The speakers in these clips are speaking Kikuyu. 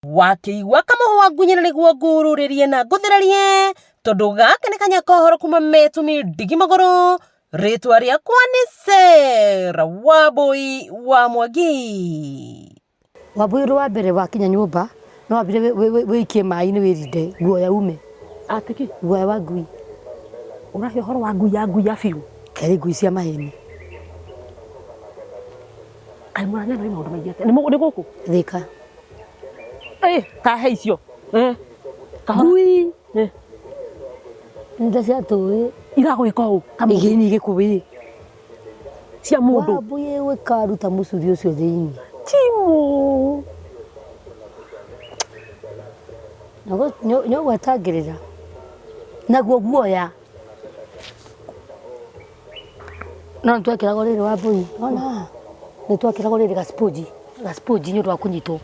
Wakĩigua kamũhwa ngunyĩra nĩguo ngururĩrie na ngũthererie tondũ gaka nĩ kanya kohoro kuma metumi ndigi magũrũ. Rĩtwa rĩakwa nĩ Sarah Wambui wa Mwangi. Wambui ũndũ wa mbere wakinya nyũmba no wambire wĩikie maĩ-inĩ wĩrinde guoya ume. Atĩ kĩ? Guoya wa ngui. Ũrahe ũhoro wa ngui ya ngui ya biũ? Kerĩ ngui cia maheni. Kaĩ mũranyana wĩ maũndũ maingĩ atĩa? Nĩ gũkũ? Thika. Eh, ta he icio. Eh. Kahora. Ngui. Eh. Nĩ ta cia tũĩ. Iragwĩka ũũ. Igĩni igĩkũĩ. Cia mũndũ. Wambui ĩkaruta mũcuri ũcio thĩinĩ. Timũ. Nĩ ũgwetangĩrĩra. Naguo guoya. No nĩ twekĩragwo rĩrĩ Wambui, wona haha? Nĩ twekĩragwo rĩrĩ gasponji, gasponji nĩ ũndũ wa kũnyitwo.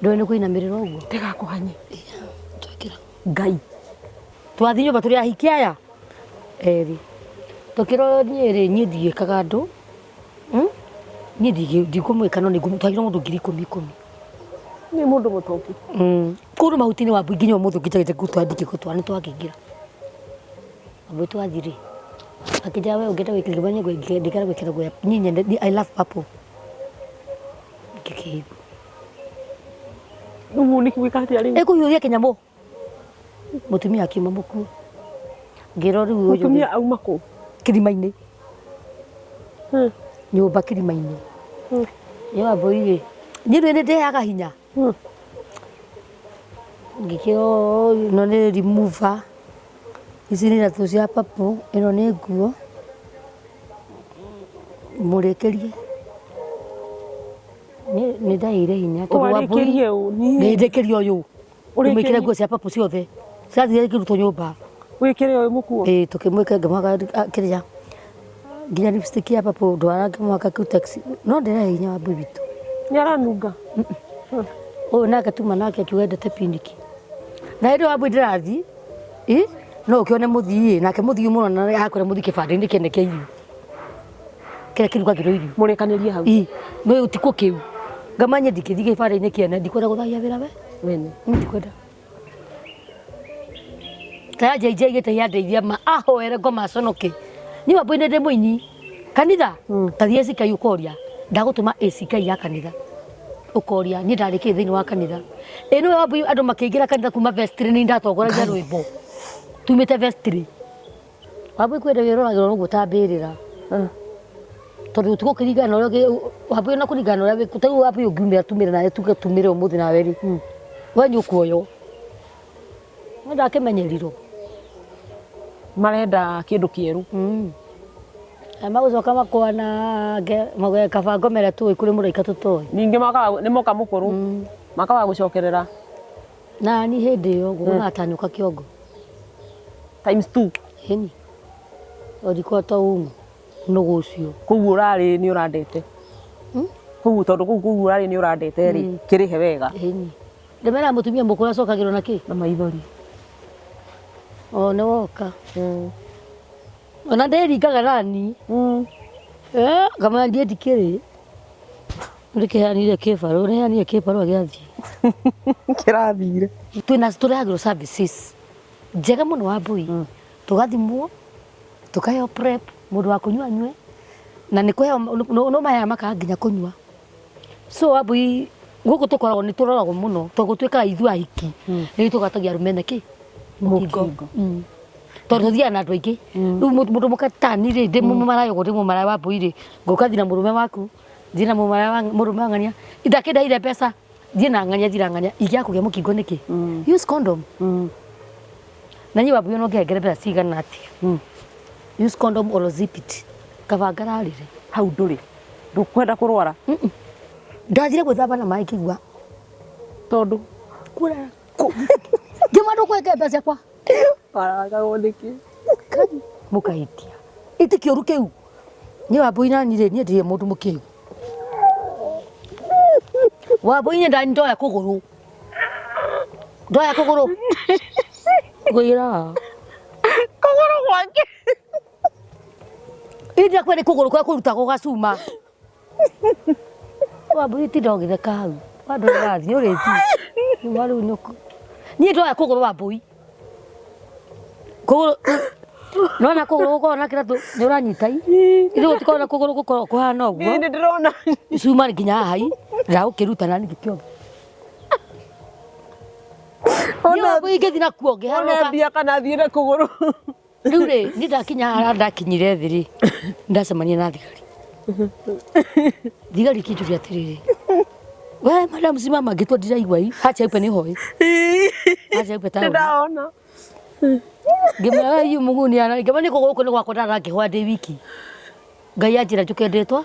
Ndũĩ nĩ kũinamĩrĩra ũguo? Ndĩgakũhanye. Twekĩragwo. Ngai. Twathiĩ nyũmba tũrĩ ahiki aya erĩ, tũkĩrwo niĩ rĩ, niĩ ndiĩkaga andũ, niĩ ndikũmwĩka no twagĩrĩirwo mũndũ ngiri ikũmi ikũmi. Nĩ mũndũ mũtongu. Kũndũ mahuti-inĩ Wambui nginya ũmũthĩ ũngĩnjagĩte gũtwara ndingĩgũtwara nĩ twakĩingĩra. Wambui twathiĩ rĩ, akĩnjĩra we ũngĩenda gwĩkĩra ngĩmwĩra niĩ ndingĩenda gwĩkĩra nguo ya niĩ nyendete I love purple. Ngĩkĩigua. Rĩu nĩ gwĩka atĩa rĩu? Ĩkũhiũhia kĩnyamũ. Mũtumia akiuma mũkuo. Ngĩrwo rĩu ũyũ. Mũtumia auma kũ? Kĩrima-inĩ. Nyũmba kĩrima-inĩ. Ĩ Wambui rĩ, niĩ nĩ ndĩheaga hinya. Ngĩkĩrwo ĩno nĩ remover, ici nĩ iratũ cia purple, ĩno nĩ nguo, mũrĩkĩrie. Nĩ ndaheire hinya tondũ Wambui, Warĩkĩrie ũ? Niĩ. ndĩkĩrie ũyũ. Ndĩmwĩkĩre nguo cia purple ciothe, ciathire ikĩrutwo nyũmba. Wĩkĩre ũyũ mũkuo? Ĩĩ tũkĩmwĩkĩra ngĩmũhaka kĩrĩa, nginya lipstick ya purple ndwara ngĩmũhaka cutex, no ndĩrehe hinya Wambui witũ. Nĩ aranunga? Ũyũ nake tuma nake akiuga endete piniki. Na hĩndĩ ĩyo Wambui ndĩrathiĩ, ĩ no ũkĩone mũthii ĩ, nake mũthii mũno na akwĩra mũthii kĩbandĩ-inĩ kĩene kĩa irio. Kĩrĩa kĩrugagĩrwo irio. Mũrĩkanĩrie hau? Ĩ, no ũtukũ kĩu. Ngamanya ndingĩthiĩ kĩbandĩ-inĩ kĩene ndikwenda gũthahia wĩra we. Wene. Niĩ ndikwenda. Ta JJ gĩte yandeithia ma ahoere ngoma aconoke. Niĩ Wambui nĩ ndĩ mũini. Kanitha ta thiĩ ACK ũkoria. Ndagũtũma ACK ya kanitha. Ũkoria niĩ ndarĩ kĩ thĩinĩ wa kanitha. Ĩ nĩwe Wambui andũ makĩingĩra kanitha kuma vestry nĩ ndatongoragia rwĩmbo. Tumĩte vestry. Wambui kwĩ hĩndĩ wĩroragĩra ũguo ta mbĩrĩra. Tondũ tũgũkĩringana na ũrĩa Wambui ona kũringana na ũrĩa ta rĩu Wambui ũngiumĩra tumĩre nawe tuge tumĩre ũmũthĩ nawe rĩ, we nĩ ũkuoywo. No ndakĩmenyerirwo. Marenda kĩndũ kĩerũ. Na magũcoka makwanange mauge kaba ngomere tũĩ kũrĩ mũraika tũtoĩ. Ningĩ nĩ moka mũkũrũ makaga gũcokerera. Nani hĩndĩ ĩyo ngũgũthaga ta nyoka kĩongo. Times two. Ĩni. Ũthikwa ta ũmũ nũgũ ũcio. Kũu ũrarĩ nĩ ũrandete. Kũu tondũ kũu kũu ũrarĩ nĩ ũrandete rĩ, kĩrĩhe wega. Ĩni. Ndĩmeraga mũtumia mũkũrũ acokagĩrwo na kĩ? Na maithori. O nĩ woka. Ona ndĩringaga nani. Eh, ngamwĩra ndiĩ ndikĩrĩ. Ndĩkĩheanire kĩbarũa, ũreheanire kĩbarũa gĩathiĩ. Kĩrathire. Twĩna tũrehagĩrwo services njega mũno Wambui. Tũgathimwo, tũkaheo prep, mũndũ wa kũnyua anyue, na nĩ kũheo no maheaga makaga nginya kũnyua. So Wambui gũkũ tũkoragwo nĩ tũroragwo mũno tondũ gũtuĩkaga ithuĩ ahiki nĩ tũgwatagia arũme na kĩ? Mũkingo. Tondũ tũthiaga na andũ aingĩ. Rĩu mũndũ mũka ta niĩ rĩ, ndĩ mũmaraya ũguo ndĩ mũmaraya Wambui rĩ, ngũka thiĩ na mũrũme waku, thiĩ na mũmaraya wa mũrũme wa ng'ania, ndakĩndeheire mbeca, thiĩ na ng'ania thiĩ na ng'ania, ingĩaga kũgĩa mũkingo nĩkĩ? Use condom. Na niĩ Wambui ona ũngĩhengere mbeca cigana atĩa, use condom or zip it, kaba ngararĩre. Hau ndũrĩ. Ndũkwenda kũrwara? Ndathire gwĩthamba na maĩ ngĩigua. Tondũ? Kura. Ngĩmwĩra ndũkũhengere mbeca ciakwa. Waragagwo nĩkĩ? Mũkahitia. Iti kĩũru kĩu. Niĩ Wambui nani rĩ, niĩ ndirĩ mũndũ mũkĩgu. Wambui niĩ ndoya kũgũrũ. Ndoya kũgũrũ. Ngũira. Kũgũrũ gwake. India kwĩ nĩ kũgũrũ kũrĩa kũrutagwo gacuma. Wambui tinda ũgĩtheka hau. Wandũ ũrathiĩ ũrĩthiĩ. Nyuma rĩu nĩũkũ. Niĩ ndoya kũgũrũ wa mbũi. Kũgũrũ nona kũgũrũ gũkorwo na kĩratũ nĩ ũranyita i. Ithuĩ gũtikoragwo na kũgũrũ gũkoragwo kũhana ũguo. Ĩĩ nĩ ndĩrona. Cuma nginya haha i. Ndagũkĩruta na ningĩ kĩothe. Niĩ wa mbũi ingĩthiĩ nakuo One ngĩharũrũka. mbia kana thiĩ na kũgũrũ. Rĩu rĩ, niĩ ndakinya harĩa ndakinyire thĩ rĩ, ndacemania na thigari. Thigari ikĩnjũria atĩrĩrĩ, we madam simama, ngĩtua ndiraigua i, hacha upe nĩ hoi. Hacha upe Nĩ taũni. ndona. Ngĩmwĩra we yu mũguni ana, ngĩmwĩra nĩ gũkũ nĩ gwakwa ndarangĩhoya ndĩ wiki. Ngai anjĩra njũke ndĩtwa.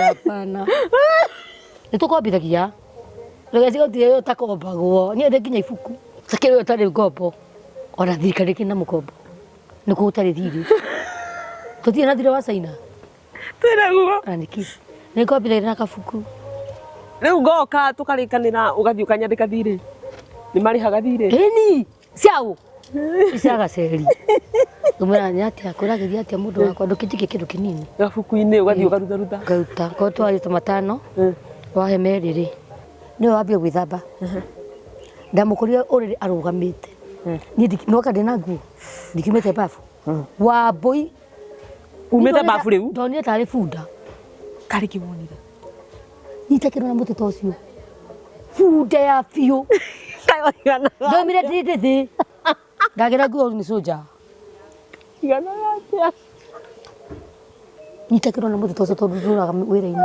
Hapana. Nĩ tũkombithagia. Ndũgecirie gũtirĩ wĩra ũtakombagwo. Niĩ ndĩ nginya ibuku. Takĩrĩ wĩra ũtarĩ ngombo. Ona thirikari ĩkĩrĩ na mũkombo. Nĩkuo gũtarĩ thirĩ. Tũtirĩ na thirĩ wa China. Twĩnaguo. Na nĩkĩ? Nĩ ngombithagia na kabuku. Rĩu ngoka tũkarĩkanĩra ũgathiĩ ũkanyandĩka thirĩ. Nĩ marĩhaga thirĩ. Ĩni ciaũ? Cia gaceri. Ngũmwĩra nĩ atĩa kũragĩria atĩa mũndũ wakwa ndũkĩnjikie kĩndũ kĩnini. Gabuku-inĩ ũgathiĩ ũkarutaruta. Ngaruta. Korwo twarĩte matano wahe merĩ rĩ nĩwe wambia gwĩthamba. Ndamũkorire ũrĩrĩ arũgamĩte. Niĩ nĩwoka ndĩna nguo ndikiumĩte babu. Wambũi. Umĩte babu rĩu? Ndonire tarĩ bunda. Karĩ kĩ wonire? Nyita kĩro na mũtĩ ta ũcio. Bunda ya biũ. Kaĩ waiganaga? Ndaumire ndĩ ndĩthĩ. Ndagĩra nguo nĩ soja. Iganaga atĩa? Nyita kĩro na mũtĩ ta ũcio tondũ ndũraga wĩra-inĩ.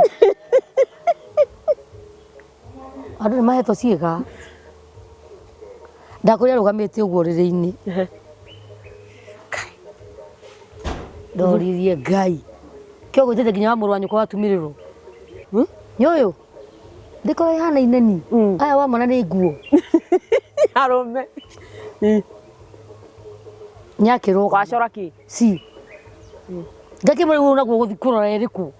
Andũ nĩ mahetwo ciĩga. Ndakorire arũgamĩte ũguo ũrĩrĩ-inĩ. Ndoririe Ngai. Kĩo gwĩtĩte nginya wa mũrũ wa nyũkwa watumĩrĩrwo. Nĩ ũyũ? Ndĩkorwo ĩhanaine ni. Aya wamona nĩ nguo. Arũme. Nĩakĩrũgama. Wacora kĩ? Si. Ngakĩmũra rĩu naguo gũthiĩ kũrora ĩrĩkũ.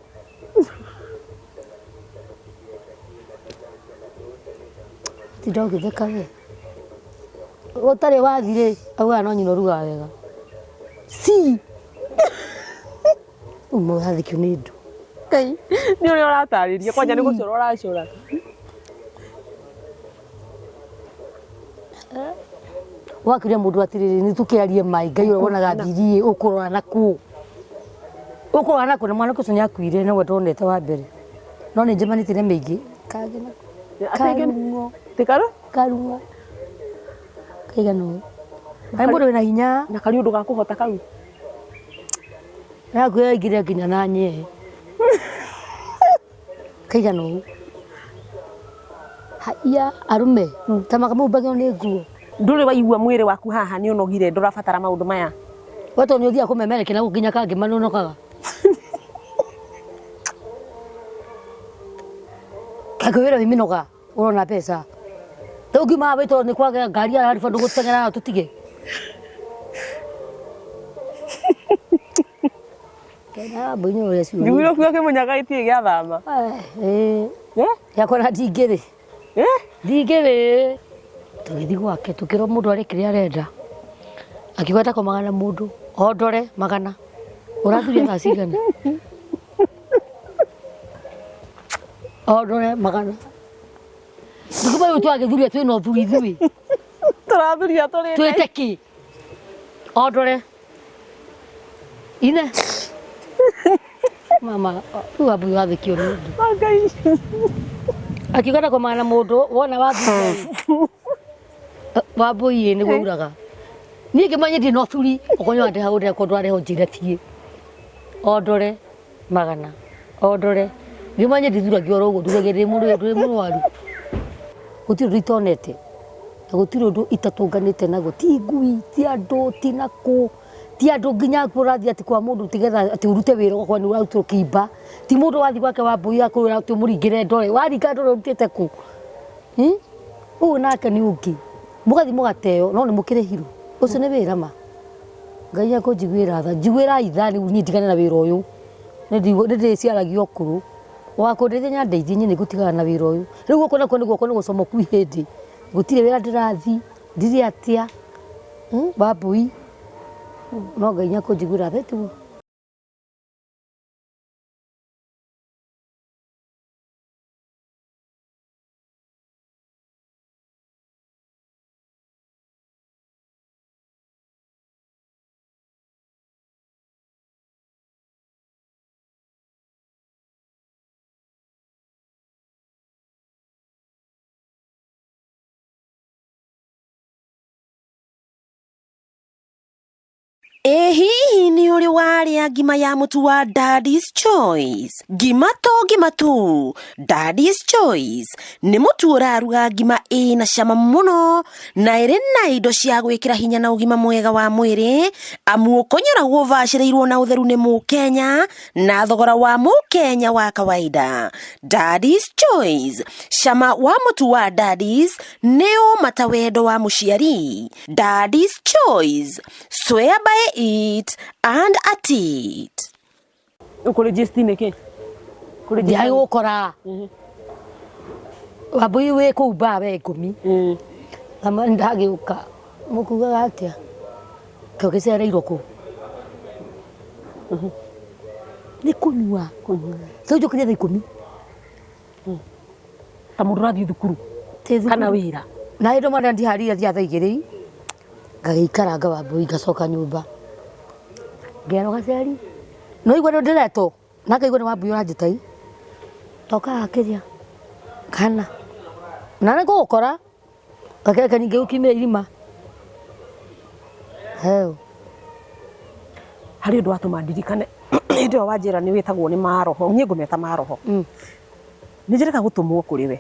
Tinda ũgĩtheka we. Ũtarĩ wathi rĩ, augaga no nyina ũrugaga wega. Si. Ũmwe wathikio nĩ ndu. Ngai, nĩ ũrĩa ũratarĩria kwanja nĩ gũcora ũracora. Wakĩria mũndũ atĩrĩrĩ, nĩ tũkĩarie maĩ, Ngai ũrĩa wonaga thiri ĩ, ũkũrora na kũ? Ũkũrora na kũ? Na mwanake ũcio nĩ akuire nĩwe ndonete wa mbere. No nĩ njemanĩtie na mĩingĩ. Kangĩ na karung'o. Ti karũ? Karung'o. Kaigana ũũ. Kaĩ mũndũ wĩna hinya. Na kari ũndũ ga kũhota kau. Nakuoya aingĩre nginya na nyee. Kaigana ũũ. Haiya arũme ta makamumbagĩrwo nĩ nguo. Ndũrĩ waigua mwĩrĩ waku haha nĩ ũnogire ndũrabatara maũndũ maya. We tondũ nĩ ũthiaga kũmemerekia na gũkũ nginya kangĩ manũnũkaga. Kaĩ wĩra wĩ mĩnoga ũrona mbeca. Rĩu ũngiuma haha wĩtwo nĩ kwaga ngari ya haribũ ndũgũteng'era tũtige. Njiguire ũkiuga kĩmũnyaga gĩtirĩ gĩathama. Yakwa na ndingĩrĩ. Ndingĩrĩ. Tũgĩthiĩ gwake tũkĩrwo mũndũ arĩe kĩrĩa arenda. Akiuga ndakomaga na mũndũ. O ndore magana. Ũrathuria thaa cigana? O ndore magana. Ndikuba rĩu twagĩthuria twĩna ũthuri ithuĩ. Tũrathuria tũrĩ. Twĩte kĩ? O ndore. Ine. Mama, rĩu wambui wathĩkio nĩ ũndũ. Ngai. Akiuga ndakomaga na mũndũ wona wathuria. Wambui ĩ nĩguo uraga. Niĩ ngĩmanya ndirĩ na ũthuri, okorwo nĩ wandeha ũndĩre korwo ndwareha ũnjĩre biũ. O ndore magana, o ndore. Ngĩmanya ndithuragia oro ũguo, ndugagia ndĩ mũrwaru. Gũtirĩ ũndũ itonete, na gũtirĩ ũndũ itatũnganĩte naguo, ti ngui, ti andũ, ti nakũ, ti andũ nginya ũrathiĩ atĩ kwa mũndũ tigetha atĩ ũrute wĩra ũgakorwo nĩ ũrarutĩrwo kĩimba. Ti mũndũ wathiĩ gwake wambui akwĩra atĩ ũmũringĩre ndore, waringa ndore ũrutĩte kũ? Ũyũ nake nĩ ũngĩ, mũgathiĩ mũgateo no nĩ mũkĩrĩhirwo, ũcio nĩ wĩra ma? Ngai ekũnjiguĩra tha, njiguĩrai tha rĩu niĩ ndigane na wĩra ũyũ, nĩ ndĩciaragia ũkũrũ, wakũndeithia nyandeithie niĩ nĩ ngũtigana na wĩra ũyũ. Rĩu gũkũ nakuo nĩ guoko nĩ gũcomoku ihĩndĩ, gũtirĩ wĩra ndĩrathiĩ, ndirĩ atĩa, Wambui, no Ngai nĩ ekũnjiguĩra tha tiguo? Ĩ hihi nĩ ũrĩ warĩa ngima ya mũtu wa Daddy's Choice? Ngima to ngima tu, Daddy's Choice nĩ mũtu ũraruga ngima ĩna cama mũno na ĩrĩ na indo cia gwĩkĩra hinya na ũgima mwega wa mwĩrĩ, amu ũkonyoragwo ũbacĩrĩirwo na ũtheru nĩ mũkenya na thogora wa mũkenya wa kawaida. Daddy's Choice, cama wa mũtu wa Daddy's nĩ ũma ta wendo wa mũciari. Daddy's Choice, swear by it and at it. Ũkũrĩ gist nĩkĩ? Kũrĩ Ndiaĩ gũkora Wambui wĩ kũu mbaa we ikũmi ama ndagĩũka mũkugaga atĩa kĩo gĩcereirwo kũ nĩ kũnyua rĩu njũkĩrie thaa ikũmi. Ta mũndũ ũrathiĩ thukuru Ti thukuru. kana wĩra. Na hĩndĩ mwana ndiharire thia thaa igĩrĩ ngagĩikaranga Wambui ngacoka nyũmba ngerwo gaceri no igua nĩ ndĩretwo na ngaigua nĩ Wambui ũranjĩta i tokaga kĩrĩa kana na nĩ ngũgũkora gakeke ningĩ gũkiumĩra irima heo. Harĩ ũndũ watũma ndirikane hĩndĩ ĩyo wanjĩra nĩ wĩtagwo nĩ maroho, niĩ ngũmeta maroho. Nĩ njĩrĩga gũtũmwo kũrĩ we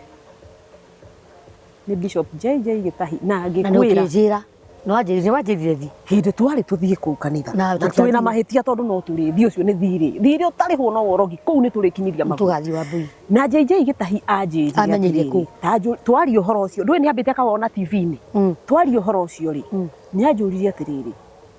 nĩ Bishop JJ Gĩtahi na Na nĩ ngĩkwĩra ũkĩnjĩra nĩ wanjĩrire wanjĩrire thi hĩndĩ twarĩ tũthiĩ kũu kanitha Na na twĩna tũtiathiire. mahĩtia tondũ no tũrĩthiĩ ũcio nĩ thirĩ thirĩ ũtarĩhwo no worogi kũu nĩ tũrĩkinyĩria magũrũ. Tũgathiĩ Wambui. Na JJ Gĩtahi anjĩrire Amenyeire atĩrĩrĩ, kũ? twaria ũhoro ũcio ndũĩ nĩ ambĩte akawona TV-inĩ. Twaria ũhoro ũcio rĩ, nĩ anjũririe atĩrĩrĩ,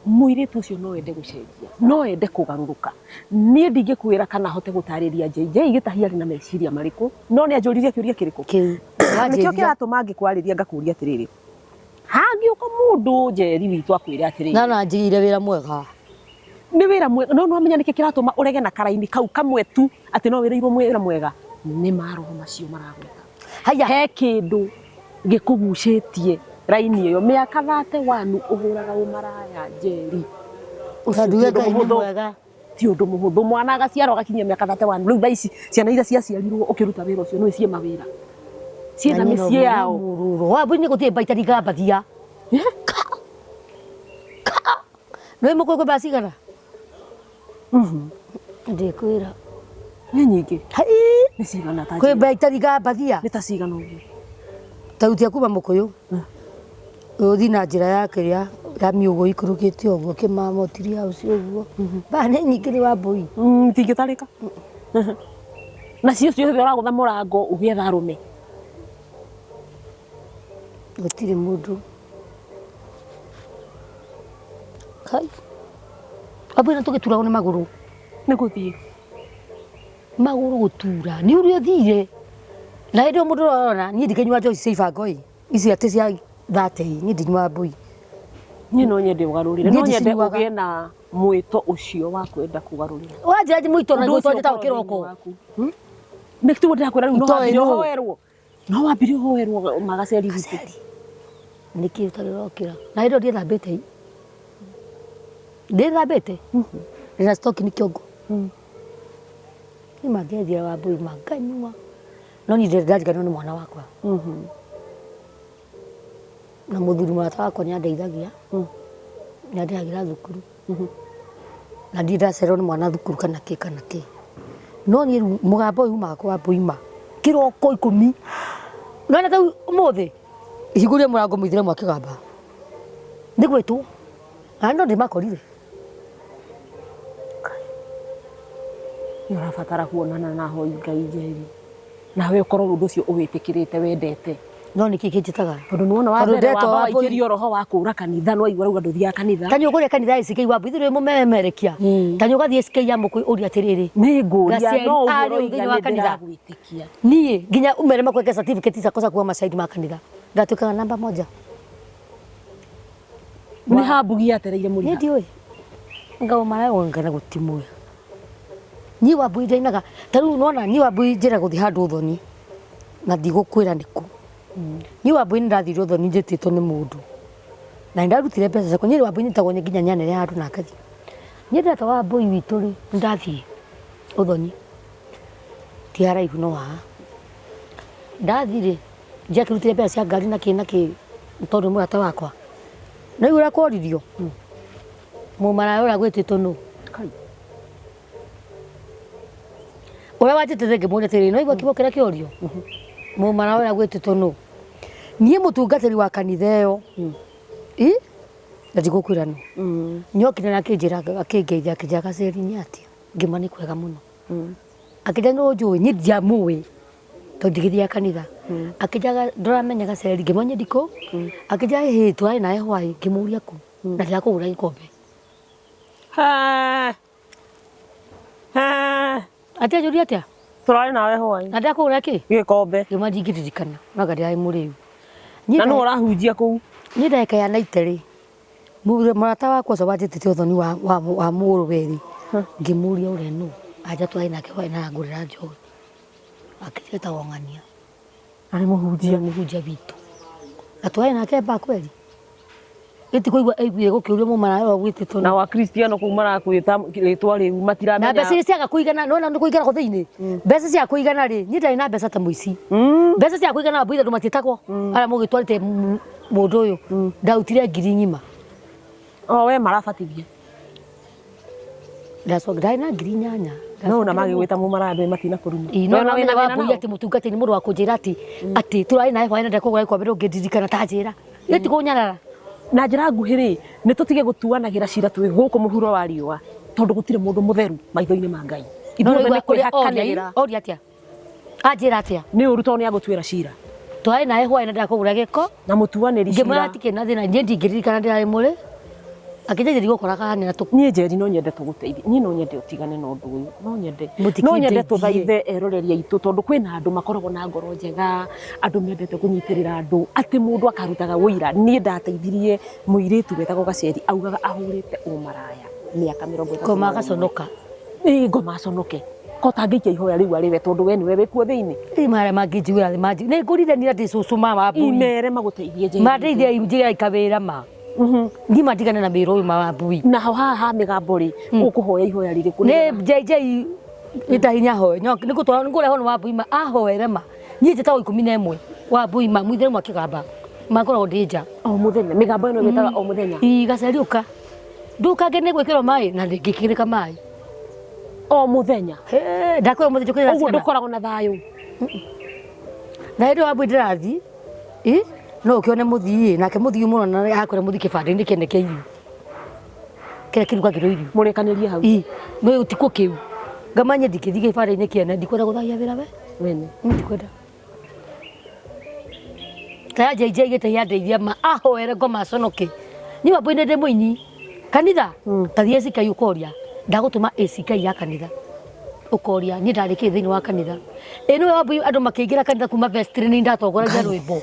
mũirĩtu ũcio no ende gũcenjia, no ende kũgarũrũka. Niĩ ndingĩkwĩra kana hote gũtarĩria JJ Gĩtahi arĩ na meciria marĩkũ, no nĩ anjũririe kĩũria kĩrĩkũ? Kĩu. Nĩkĩo Wanjĩrire. kĩratũma ngĩkwarĩria ngakũria atĩrĩrĩ, hangĩũka mũndũ Njeri witũ akwĩre atĩrĩrĩ, Na na njigire wĩra mwega. Nĩ wĩra mwega, no nĩwamenya nĩkĩ kĩratũma ũrege na karaini kau kamwe tu atĩ no wĩrĩirwo wĩra mwega? Nĩ maroho macio maragwĩta. Haya. He kĩndũ gĩkũgucĩtie raini ĩyo mĩaka 31 ũhũraga ũmaraya Njeri. Ũcio ti Nduge ũndũ Ngai nĩ mũhũthũ. mwega. Ti ũndũ mũhũthũ mwana agaciarwo agakinyia mĩaka 31 rĩu thaa ici ciana iria ciaciarirwo ũkĩruta wĩra ũcio nĩ ciĩ mawĩra ciĩna mĩciĩ yao. Wambui nĩ gũtirĩ mbaita ndingambathia. Nĩ mũkũyũ kwĩ mbaa cigana? Ndĩkwĩra. Nĩ nyingĩ. Hai! Nĩ cigana ta Kwĩ njĩra? mbaita ndingambathia. Nĩ ta cigana ũguo? Ta rutia kuma mũkũyũ. Ũthiĩ na njĩra ya kĩrĩa ya miũgũ ikũrũkĩte ũguo kĩmamo tree house ũguo. Mbaa nĩ nyingĩ nĩ Wambui. Itingĩtarĩka. Nacio ciothe ũragũtha mũrango ũgĩetha arũme. Gũtirĩ mũndũ. Kai. Wambui na tũgĩturagwo nĩ magũrũ. Nĩ gũthiĩ. Magũrũ gũtura. Nĩ ũrĩa ũthire. Na hĩndĩ ĩyo mũndũ ũrona niĩ ndikĩnyua njohi cia ibango ĩ. Ici atĩ cia thate ĩ, niĩ ndinyuaga mbui. Niĩ no nyende ũgarũrĩre. Niĩ No nyende ndicinyuaga. ũgĩe na mwĩto ũcio wa kwenda kũgarũrĩra. Wanjĩra nji mwĩto na Ũndũ gwĩtwo ũcio njĩtagwo ũkorwo kĩroko. thĩinĩ waku. Nĩ tiguo ndĩrakwĩra rĩu no Itoĩ wambire nũ? ũhoerwo. No wambire ũhoerwo magaceri witũ. Nĩkĩ ũtarĩ ũrokĩra? Na hĩndĩ ĩyo ndiĩthambĩte ĩ. Ndiĩthambĩte. Ndĩna stocking kĩongo. Niĩ mangĩethira Wambui manganyua. No niĩ ndirĩ ndariganĩrwo nĩ mwana wakwa. Na mũthuri mũrata wakwa nĩ andeithagia. Nĩ andĩhagĩra thukuru. Na ndirĩ ndacererwo nĩ mwana thukuru kana kĩ kana kĩ. No niĩ rĩu mũgambo ũyũ umaga kwa Wambui ma. Kĩroko ikũmi. Nĩwona ta rĩu ũmũthĩ hingũrire mũrango mũithĩramu akĩgamba. Nĩ gwĩtwo. Na no ndĩmakorire. Nĩ ũrabatara kuonana na ahoi Ngai Njeri. Nawe ũkorwo ũndũ ũcio ũwĩtĩkĩrĩte wendete. No nĩkĩ kĩnjĩtaga? Tondũ nĩwona wa Tondũ mbere ndetwo wamba Wambui. waikĩrio roho wa kũra kanitha no waigua rauga ndũthiaga kanitha. Ta nĩ ũkũrĩa kanitha ya ACK Wambui ithuĩ mũmemerekia. Ta nĩ ũgathiĩ ACK ya Mũkũyũ ũrie atĩrĩrĩ. Nĩ ngũria Gaceri no ũguo arĩ ũroiga thĩinĩ wa nĩ kanitha. ndĩragwĩtĩkia. Niĩ nginya umere makweke certificate ciakwa kuwa macaidi ma kanitha. Ndatuĩkaga namba moja. Nĩ hambugi yatereire Niĩ mũriha. ndiũĩ. Ngauma ngana gũtimũĩ. Niĩ Wambui ndainaga ta rĩu nĩwona niĩ Wambui njĩra gũthiĩ handũ ũthoni na ndigũkwĩra nĩkũ. Niĩ Wambui nĩ ndathire ũthoni njĩtĩtwo nĩ mũndũ na nĩ ndarutire mbeca ciakwa. Niĩ Wambui nyitagwo nginya nyanĩre handũ na ngathiĩ. Niĩ ndeta Wambui witũ rĩ, nĩ ndathiĩ ũthoni ti haraihu no haha. Ndathiĩ rĩ, ndiakĩrutire mbeca cia ngari na kĩ na kĩ tondũ nĩ mũrata wakwa. Na rĩu ũrĩa kworirio, Mũmaraya ũrĩa gwĩtĩtwo nũ? Kai. Ũrĩa wanjĩtĩte ngĩmũria atĩrĩrĩ, no igua kiugo kĩrĩa kĩorio? Mũmaraya ũrĩa gwĩtĩtwo nũ? Niĩ mũtungatĩri wa kanitha ĩyo, ĩ na ndigũkwĩra nũ, nĩokire na akĩnjĩra akĩngeithia akĩnjĩra Gaceri nĩ atĩa? Ngĩmwĩra nĩ kwega mũno. Akĩnjĩra nĩ ũnjũĩ? Niĩ ndiamũĩ tondũ ndigĩthiaga kanitha. Akĩnjĩra ndũramenya Gaceri? Ngĩmwĩra niĩ ndikũ. Akĩnjĩra ĩhĩ tũrarĩ nawe hwaĩ. Ngĩmũria kũ? Na ndĩrakũgũra gĩkombe. Hee. Hee. Atĩ anjũria atĩa? Tũrarĩ nawe hwaĩ. Na ndĩrakũgũra kĩ? Gĩkombe. Ngĩmwĩra ndingĩririkana, no anga ndĩrarĩ mũrĩu. Na nũ ũrahunjia kũu? Niĩ ndagĩka ya naite rĩ, mũrata wakwa ũcio wanjĩtĩte ũthoni wa, wa, wa mũrũwe rĩ, ngĩmũria ũrĩa nũ, anja twarĩ nake hwaĩ na arangũrĩra njohi. Akĩnjĩra etagwo Ng'ania. Na nĩ mũhunjia. Nĩ mũhunjia witũ. Na twarĩ nake ba kweli. Ĩti kũigua aiguire gũkĩũrio mũmaraya ũyũ gwĩtĩtwo Na Wakristiano kũu marakwĩta rĩtwa rĩu matiramenya. Na mbeca iria ciaga kũigana, nĩwona nĩ kũingĩra thĩinĩ. Mbeca ciaga kũigana rĩ, niĩ ndarĩ na mbeca ta mũici. Mbeca ciaga kũigana mbũi andũ matiĩtagwo arĩa mũgĩtwarĩte mũndũ ũyũ. Ndarutire ngiri ng'ima. O we marabatithia. Ndacoka ndarĩ na 8000. No ona magĩgwĩta mũmaraya ndũĩ matinakũruma. Ĩĩ, no no menya wa mbũi atĩ mũtungatĩri nĩ mũndũ wa kũnjĩra atĩ atĩ tũrarĩ nawe hwaĩ na ndakũgũra gĩkombe ndũngĩndirikana ta njĩra. Ĩ ti kũnyarara. Na njĩra nguhĩ rĩ, nĩ tũtige gũtuanagĩra cira twĩ gũkũ mũhuro wa riũa tondũ gũtirĩ mũndũ mũtheru maitho-inĩ ma Ngai. No Ithuothe nĩ ũraigua ũrĩa oria, kwĩhakanĩrĩra. oria atĩa? Anjĩra atĩa? Nĩ ũru tondũ nĩ agũtuĩra cira. Twarĩ nawe hwaĩ na ndakũgũra gĩko. Na mũtuanĩri Ngĩmwĩra cira. hatikĩrĩ na thĩna niĩ ndingĩririkana ndĩrarĩ mũrĩ. Akĩnjĩra ndigũkoraga na tũ. Niĩ Njeri no nyende tũgũteithie. Niĩ no nyende ũtigane na ũndũ ũyũ. No nyende. No nyende Mũtikĩndeithie. tũthaithe eroreri aitũ tondũ kwĩna andũ makoragwo na ngoro njega, andũ mendete kũnyitĩrĩra andũ, atĩ mũndũ akarutaga ũira. Niĩ ndateithirie mũirĩtu wetagwo Gaceri augaga ahũrĩte ũmaraya mĩaka 31. Ngoma agaconoka. Ĩĩ ngoma aconoke. Ko ũtangĩikia ihoya rĩu arĩ we tondũ we nĩwe wĩkuo thĩinĩ. Ĩ marĩa mangĩnjiguĩra thĩ manji. Nĩ ngũrire nira ndĩ cũcũ ma wa mbui. Imere magũteithie Njeri. Mandeithie njĩra ikawĩra ma. Niĩ mandigane na wĩra ũyũ ma wa mbui. Naho haha ha mĩgambo rĩ, ũkũhoya ihoya rĩrĩkũ? Nĩ JJ ĩta hinya hoe. Nĩ ngũtwara nĩ ngũrehwo nĩ wa mbui ma ahoere ma. Niĩ njĩtagwo 11 wa mbui ma mũithĩramu akĩgamba. Makoragwo ndĩ nja. O mũthenya, mĩgambo ĩno ĩgwĩtaga o mũthenya. Ii gaceri ũka. Ndũkange nĩ gwĩkĩrwo maĩ na ndingĩkĩrĩka maĩ. O mũthenya. Hĩ, ndakwĩra mũthenya njũkĩrĩra Ũguo ciana. ndũkoragwo na thayũ. Na hĩndĩ ĩyo wambui ndĩrathiĩ, ĩ no ũkĩone mũthii ĩ nake mũthii mũno na akwĩra mũthii kĩbandĩ-inĩ kĩene kĩa irio. Kĩrĩa kĩrugagĩrwo irio. Mũrĩkanĩrie hau. Ĩ no ũtukũ kĩu. Ngamanya ndingĩthiĩ kĩbandĩ-inĩ kĩene ndikwenda gũthahia wĩra we. Wene. Niĩ ndikwenda. Kaya JJ gĩte yandeithia ma ahoere ngoma aconoke. Niĩ wambui nĩ ndĩ mũini. Kanitha ta thiĩ ACK ũkoria ndagũtũma ACK ya kanitha ũkoria niĩ ndarĩ kĩ thĩinĩ wa kanitha. Ĩ nĩwe wambui andũ makĩingĩra kanitha kuma vestry nĩ ndatongoragia rwĩmbo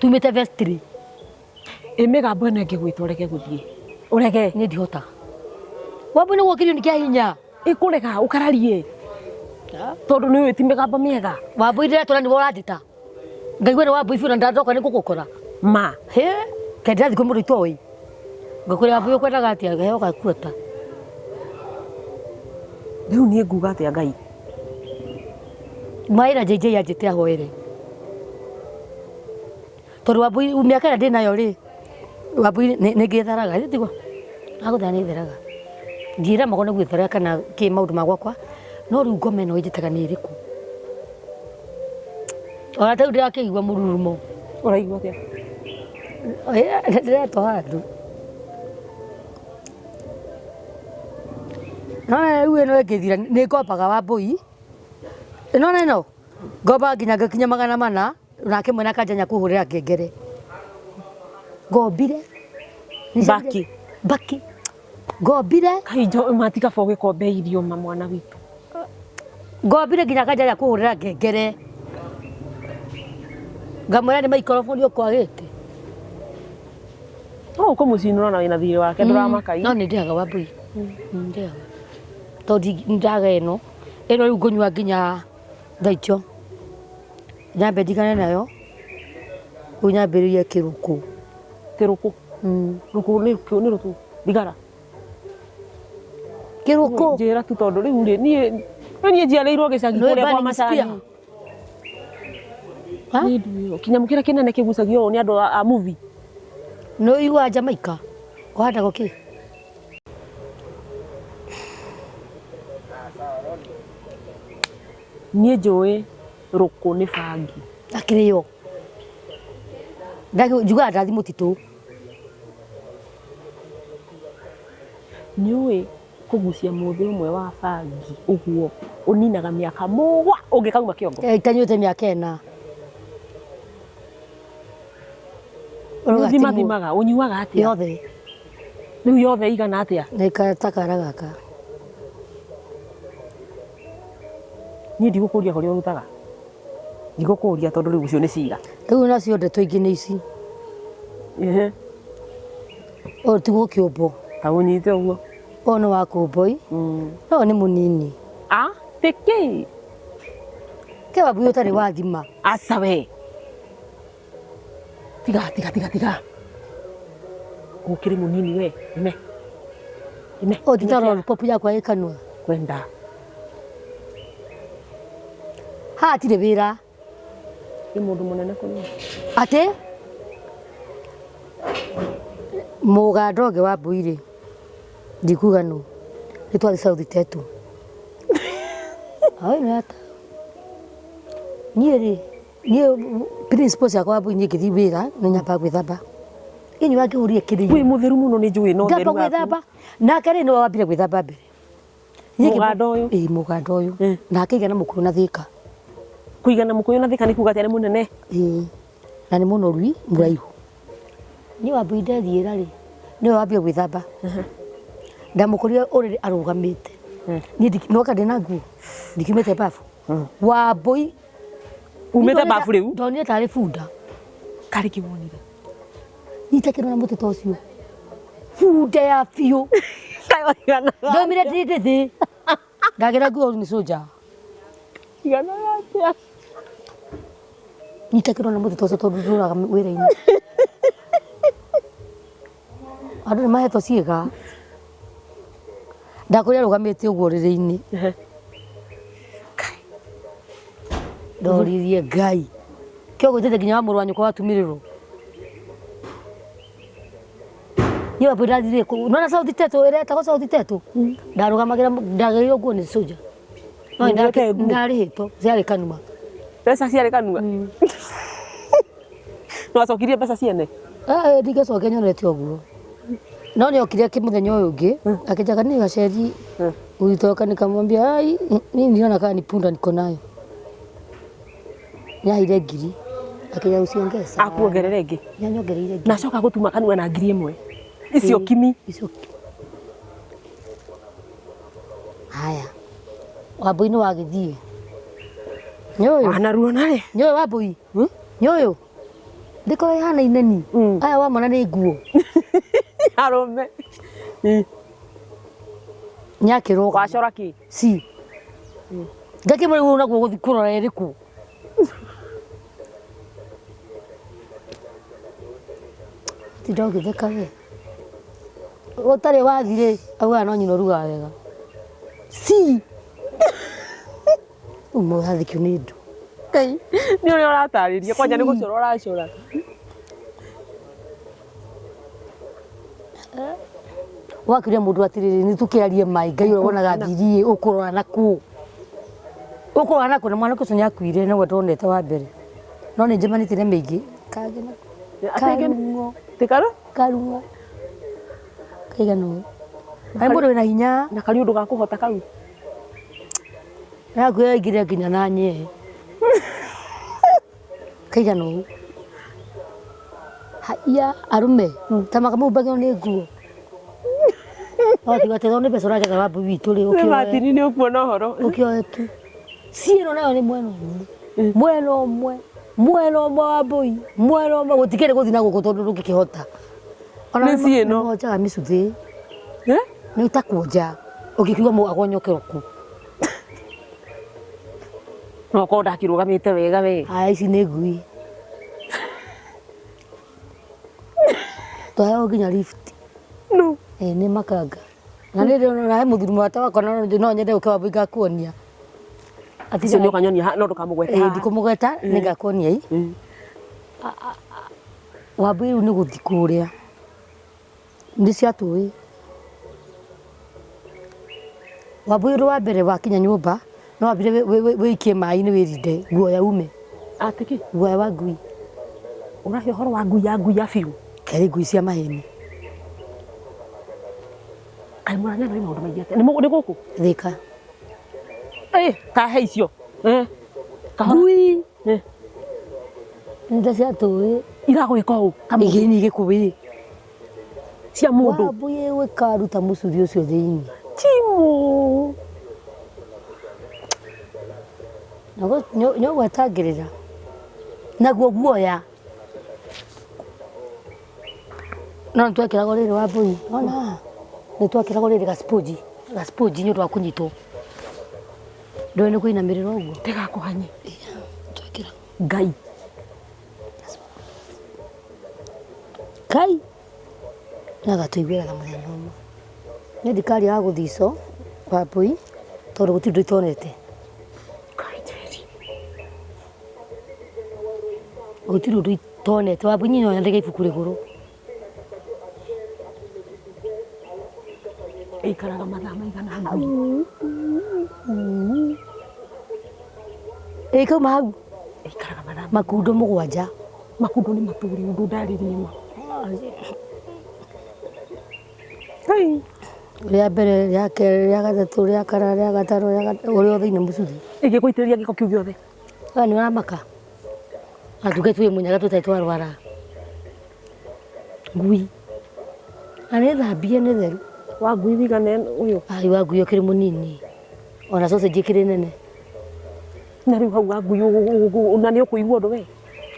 tumĩte vestry. Ĩ mĩgambo ĩno ĩngĩgwĩta ũrege gũthiĩ. Ũrege. Niĩ ndihotaga. Wambui nĩ gwokĩrio nĩ kĩa hinya. Ĩkũrega ũkararie. Tondũ nĩ ũĩ ti mĩgambo mĩega. Wambui ndĩretũra nĩwe ũranjĩta. Ngaigua nĩ wambui biũ na ndandoka nĩ ngũgũkora. Ma. Hĩ, kaĩ ndĩrathiĩ kwĩ mũndũ itoĩ. Ngakwĩra wambui ũkwendaga atĩa ngaheo gakuota. Rĩu niĩ nguga atĩa Ngai? Maĩra JJ anjĩte ahoere. Tondũ wambui mĩaka ĩrĩa ndĩnayo rĩ, wambui nĩ ngĩtharaga githĩ tiguo? Agũthara nĩ tharaga. Ndiĩramagwo nĩ gwĩthara kana kĩ maũndũ ma gwakwa, no rĩu ngoma ĩno ĩnjĩtaga nĩ ĩrĩkũ? Ona ta rĩu ndĩrakĩigua mũrurumo. Ũraigua atĩa? Ndĩretwo handũ. No rĩu ĩno ĩngĩthira nĩ ngombaga wambui, ĩno na ĩno, ngombaga nginya ngakinya 400. Nake mwene akanjanya kũhũrĩra ngengere. Ngombire. Mbaki. Mbaki. Ngombire. Kai njo matika bo gĩkombe irio ma mwana witũ. Ngombire nginya akanjanya kũhũrĩra ngengere. Ngamwĩra nĩ maikoroboni ũkwagĩte. No ũkũmũcinũra na wĩna thiirĩ wake ndũramaka. No nĩ ndĩhaga wambui. Ndĩhaga. Tondũ ndaga ĩno. Ĩno rĩu ngũnyua nginya thaa icio. Nyambe ndigane nayo, rĩu nyambĩrĩrie kĩrũkũ. Kĩrũkũ? Rũkũ nĩ nĩ rũkũ? Thigara? Kĩrũkũ. Njĩra tu tondũ rĩu rĩ niĩ niĩ njiarĩirwo gĩcagi Nĩũĩ kũrĩa kwa burning spear? macani. Ha? Niĩ ndiũĩ. Kĩnyamũ kĩrĩa kĩnene kĩgucagio ũũ nĩ andũ a movie. Nĩũiguaga Jamaica kũhandagwo kĩ? Niĩ njũĩ rũkũ nĩ bangi. Akĩrĩo. Njugaga ndathi mũtitũ. Nĩũĩ kũgucia mũthĩ ũmwe wa bangi ũguo ũninaga mĩaka mũgwa ũngĩkauma kĩongo? Itanyuĩte mĩaka ĩna. Ũthimathimaga, ũnyuaga atĩa? Yothe. Rĩu yothe ĩigana atĩa? Nĩ ta kara gaka. Niĩ ndigũkũria kũrĩa ũrutaga. Ndigũkũria tondũ rĩu ũcio nĩ cira. Rĩu nacio ndeto ingĩ nĩ ici. Ũyũ ti gũkĩũmbwo. Ta ũnyite ũguo. Ũyũ nĩ wa kũmboi. No nĩ mũnini. Ah, tĩkĩ? Ke wambui ũtarĩ wathima. Aca we. Tiga tiga tiga tiga. Ũkĩrĩ mũnini we. Ime. Ime. Ũyũ ti ta lollipop yakwa ĩ kanua. Kwenda. Haha hatirĩ wĩra. Nĩ mũndũ mũnene kũrĩ we. Atĩ mũganda ũngĩ wa mbui rĩ, ndikuga nũ, nĩ twathiĩ South Tetu. Niĩ rĩ, niĩ principle ciakwa wambui niĩ ngĩthiĩ wĩra nĩ nyambaga gwĩthamba. Ĩni wangĩhũrire kĩrĩyo. Wĩ mũtheru mũno nĩ njũĩ na ũtheru Ngamba waku. gwĩthamba. Nake rĩ nĩwe wambire gwĩthamba mbere. Mũganda ũyũ? Ĩĩ mũganda ũyũ. Na akĩigana mũkũyũ na thĩka. Kũigana mũkũyũ na thĩka nĩ kuga atĩa nĩ mũnene? Ĩĩ. Na nĩ mũnoru mũraihu. Niĩ wambui ndethiĩra rĩ, nĩwe wambire gwĩthamba. Ndamũkorire ũrĩrĩ arũgamĩte. Niĩ nĩwoka ndĩna nguo, ndikiumĩte babu. Wambui. Umĩte babu rĩu? Ndonire tarĩ bunda. Karĩ kĩ wonire? Nyita kĩrona mũtĩ ta ũcio. Bunda ya biũ. Ndaumire ndĩ thĩ. Ndagĩra nguo nĩ soja. Iganaga atĩa? Nyita kĩrona mũtĩ ta ũcio tondũ ndũraga wĩra-inĩ. Andũ nĩ mahetwo ciĩga. Ndakorire arũgamĩte ũguo ũrĩrĩ-inĩ. Ndoririe Ngai. Kĩo gwĩtĩte nginya wa mũrũ wa nyũkwa watumĩrĩrwo. Niĩ wambui ndathire kũu. Nĩwona South Tetu ĩrĩa ĩtagwo South Tetu? Ndarũgamagĩra ndagĩrĩirwo nguo nĩ soja. No Nĩwete nguo? ndarĩhĩtwo ciarĩ kanua. Mbeca ciarĩ kanua? Nĩwacokirie mbeca ciene? Ndingĩcokia nyonete ũguo. No nĩokire mũthenya ũyũ ũngĩ akĩnjaka nĩ gaceri ulitoka, nikamwambia ai, mimi niliona kama ni punda niko nayo. Nĩaheire ngiri akĩnjĩra usiongee sana. Akuongerere ĩngĩ? Nĩanyongereire ngiri. Na acoka gũtuma kanua na ngiri ĩmwe. Icio kimi. Icio kimi. Haya. Wambui nĩ wagĩthiĩ. Nĩ ũyũ? Wanaruona rĩ? Nĩ ũyũ Wambui? Nĩ ũyũ? Ndĩkorwo ĩhanaine ni. Aya wamona nĩ nguo. Arũme. Nĩakĩrũgama. Wacora kĩ? Si. Ngakĩmũra rĩu naguo gũthiĩ kũrora ĩrĩkũ. Tinda ũgĩtheka we. Ũtarĩ wathi rĩ, augaga no nyina ũrugaga wega. Si. Rĩu mũrathekio nĩ ndũ. Ngai, nĩ ũrĩa ũratarĩria kwanja nĩ gũcora ũracora. Wakĩria mũndũ atĩrĩrĩ, nĩ tũkĩarie maĩ, Ngai ũrĩa wonaga thiri ĩ, ũkũrora na kũ? Ũkũrora na kũ? Na mwanake ũcio nĩakuire nĩwe ndonete wa mbere. No nĩ njemanĩtie na mĩingĩ. Kangĩ na karung'o. Ti karũ? Karung'o. Kaigana ũũ. Kaĩ mũndũ wĩna hinya. Na karĩ ũndũ ga kũhota kau. Nakuo yaingĩrire nginya na nyee. Kaigana ũũ. Haiya arũme ta makamumbagĩrwo nĩ nguo. No tiga atĩ nĩ mbeca ũragetha wa mbui witũ rĩ Nĩ Martin nĩ ũkuona ũhoro. Ũkĩoe tu. Ciĩno nayo nĩ mwena ũmwe. Mwena ũmwe. Mwena ũmwe wa mbui. Mwena ũmwe gũtikĩrĩ gũthiĩ na gũkũ tondũ ndũngĩkĩhota. Ona Nĩ ciĩno. nĩ monjaga mĩcuthĩ. Eh? Nĩ ũtakuonja. Ũngĩkiuga agonyokera kũ. No korwo ndakĩrũgamĩte wega we. Aya ici nĩ ngui. Twaheo nginya lift. No. Nĩ makanga. Na nĩ ndĩrona he mũthuri mũrata wakwa na no nyende ũke wambui ngakuonia. Acio nĩ ũkanyonia no ndũkamũgwete haha. Ndikũmũgweta nĩ ngakuonia i. Wambui rĩu nĩ gũthiĩ kũrĩa. Nĩ ciatũĩ. Wambui ũndũ wa mbere wakinya nyũmba No wambire wĩikie maĩ-inĩ wĩrinde guoya ume. Atĩ kĩ? Guoya wa ngui. Ũrahe ũhoro wa ngui ya ngui ya biũ? Kerĩ ngui cia maheni. Kaĩ mũranyana wĩ maũndũ maingĩ atĩa? Nĩ gũkũ? Thika. Eh, kahe icio. Eh. Kahora. Ngui. Eh. Nĩ cia tũĩ. Iragwĩka ũũ. Igĩni igĩkũĩ. Cia mũndũ. Wambũi ĩkaruta mũcuri ũcio thĩinĩ. Timu. Nĩũgwetangĩrĩra. Naguo guoya. No nĩtwekĩragwo rĩrĩ Wambũi. Wona nĩtwekĩragwo rĩrĩ gasponji. Gasponji nĩ ũndũ wa kũnyitwo. Ndũĩ nĩ kũinamĩrĩra ũguo. Ndĩgakũhanye. Twekĩragwo. Ngai. Kai. Nĩagatũiguĩra tha mũthenya ũmwe. Niĩ ndikaria wa gũthicwo Wambũi tondũ gũtirĩ ũndũ itonete. Ngai Njeri. Gũtirĩ ũndũ itonete. Wambũi niĩ no nyandĩke ibuku rĩgũrũ. Ĩikaraga mathaa maigana ngui? Ĩkauma hau. Ĩikaraga mathaa makundo 7. Makundo nĩ matũrĩ ũndũ ndarĩrie ma. Kai. Rĩa mbere, rĩa kerĩ, rĩa gatatũ, rĩa kana, rĩa gatano, ũrĩa thĩinĩ mũcuri. Ĩgĩgũitĩrĩria gĩko kĩu gĩothe. We nĩ ũramaka. Na tuge twĩ mũnyaga tũtarĩ twarwara. Ngui. Na nĩ thambie nĩ theru. Wa ngui wigana ũyũ? Ai wa ngui ũkĩrĩ mũnini. Ona sausage ĩkĩrĩ nene. Na rĩu hau wa ngui na nĩ ũkũigua ũndũ we?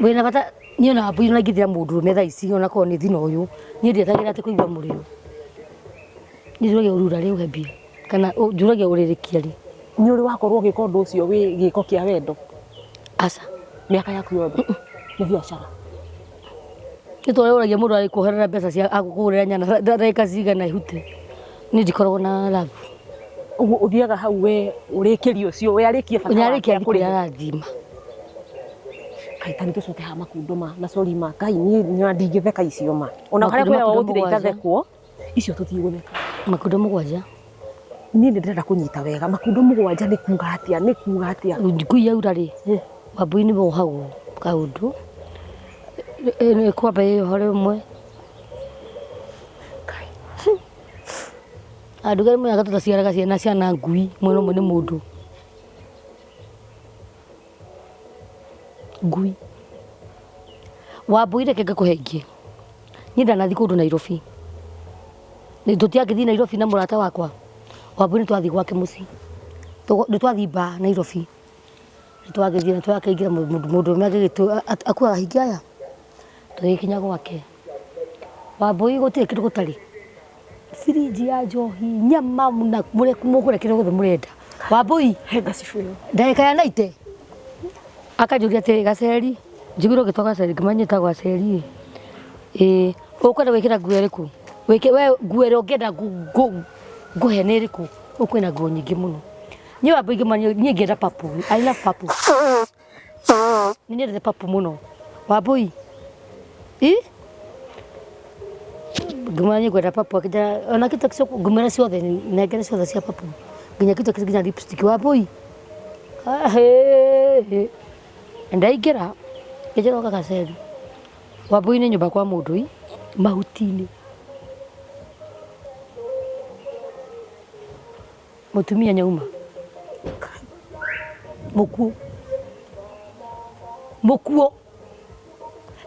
Wĩna bata niĩ ona mbui ona ingĩthira mũndũ ũrũme thaa ici ona korwo nĩ thina ũyũ niĩ ndietagĩrĩra atĩ kũigua mũrĩo. Niĩ njũragia ũrura rĩ ũhe mbia kana njũragia ũrĩrĩkia rĩ. Nĩ ũrĩ wakorwo ũgĩka ũndũ ũcio wĩ gĩko kĩa wendo? Aca. Mĩaka yaku yothe? Nĩ biacara? Nĩ ta ũrĩa ũragia mũndũ agĩkuoherera mbeca cia agũkũgũrĩra nyanya ndagĩka cigana ihute. Niĩ ndikoragwo na love. Ũguo ũthiaga hau we ũrĩkĩrie ũcio, we arĩkie bata wake Arĩkia akũrĩhe. kũrĩa arathima. Kai ta nĩtũcoke haha makundo ma na sorry ma Ngai niĩ na ndingĩtheka icio ma. Ona harĩa Makundo kwĩragwo gũtirĩ 7. itathekwo, icio tũthiĩ gũtheka. Makundo 7. Niĩ nĩ ndĩrenda kũnyita wega. Makundo 7 nĩ kuga atĩa? Nĩ kuga atĩa? Ngui yaura rĩ, Wambũi nĩ wohagwo kaũndũ. Nĩ kwamba ĩyohore ũmwe. Andũ arĩa moigaga tũtaciaraga ciana ciana ngui, mwena ũmwe nĩ mũndũ. Ngui. Wambũi reke ngakũhe ingĩ. Niĩ ndanathiĩ kũndũ Nairobi. Tũtiagĩthiĩ Nairobi na mũrata wakwa. Wambũi nĩ twathiĩ gwake mũciĩ. Nĩ twathiĩ bar Nairobi. Nĩ twagĩthiĩ na twakĩingĩra mũndũ ũmwe akuaga ahingi aya. Tũgĩkinya gwake. Wambũi gũtirĩ kĩndũ gũtarĩ. Fridge ya njohi, nyama na mũgũre kĩrĩa gĩothe mũrenda. Wambũi, He ngacibu ĩyo. ndagĩka ya 90. Akanjũria atĩrĩ, Gaceri, njiguire ũgĩtwo Gaceri, ngĩmenya njĩtagwo Gaceri ĩ. Ĩĩ, ũkwenda gwĩkĩra nguo ĩrĩkũ? Wĩke we nguo ĩrĩa ũngĩenda ngũhe nĩ ĩrĩkũ? Ũkwĩna nguo nyingĩ mũno. Niĩ Wambũi ngĩmwĩra niĩ ngĩenda purple. I love purple. Nĩ nyendete purple mũno. Wambũi. Ĩ? Ngĩmwĩra niĩ ngwenda purple akĩnjĩra ona kĩtu kĩu ngĩmwĩra ciothe nengere ciothe cia purple. Nginya kĩtu kĩu nginya lipstick Wambũi. Ahĩ. Ndaingĩra ngĩnjĩra ũka Gaceri. Wambũi nĩ nyũmba kwa mũndũ ĩ mahuti-inĩ. Mũtumia nyauma. Mũkuũ. Mũkuũ.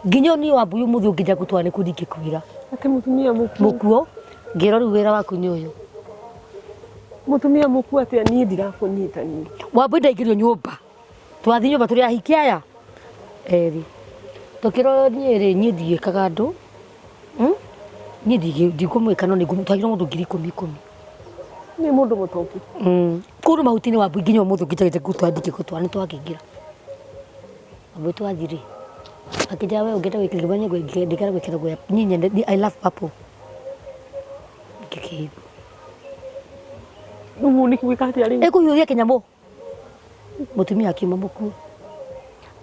Nginya niĩ Wambũi ũmũthĩ ũngĩnja gũtwara nĩ kũ ndingĩkwĩra. Atĩ mũtumia mũkuũ. Mũkuũ. Ngĩrwo rĩu wĩra waku nĩ ũyũ. Mũtumia mũkuũ atĩa niĩ ndirakũnyita niĩ. Wambũi ndaingĩrio nyũmba. Twathiĩ nyũmba tũrĩ ahiki aya erĩ. Tũkĩrwo niĩ rĩ niĩ ndiĩkaga andũ. Niĩ ndikũmwĩka no twagĩrwo mũndũ ngiri ikũmi ikũmi. Nĩ mũndũ mũtongu. Kũndũ mahuti-inĩ Wambũi nginya ũmũthĩ ũngĩnjagĩte gũtwara ndingĩgũtwara nĩ twakĩingĩra. Wambũi twathiĩ rĩ, akĩnjĩra we ũngĩenda gwĩkĩra ngĩmwĩra niĩ ndingĩenda gwĩkĩra nguo ya niĩ nyendete I love purple. Ngĩkĩigua. Rĩu nĩ gwĩka atĩa rĩu? Ĩkũhiũhia kĩnyamũ. Mũtumia akiuma mũkuũ.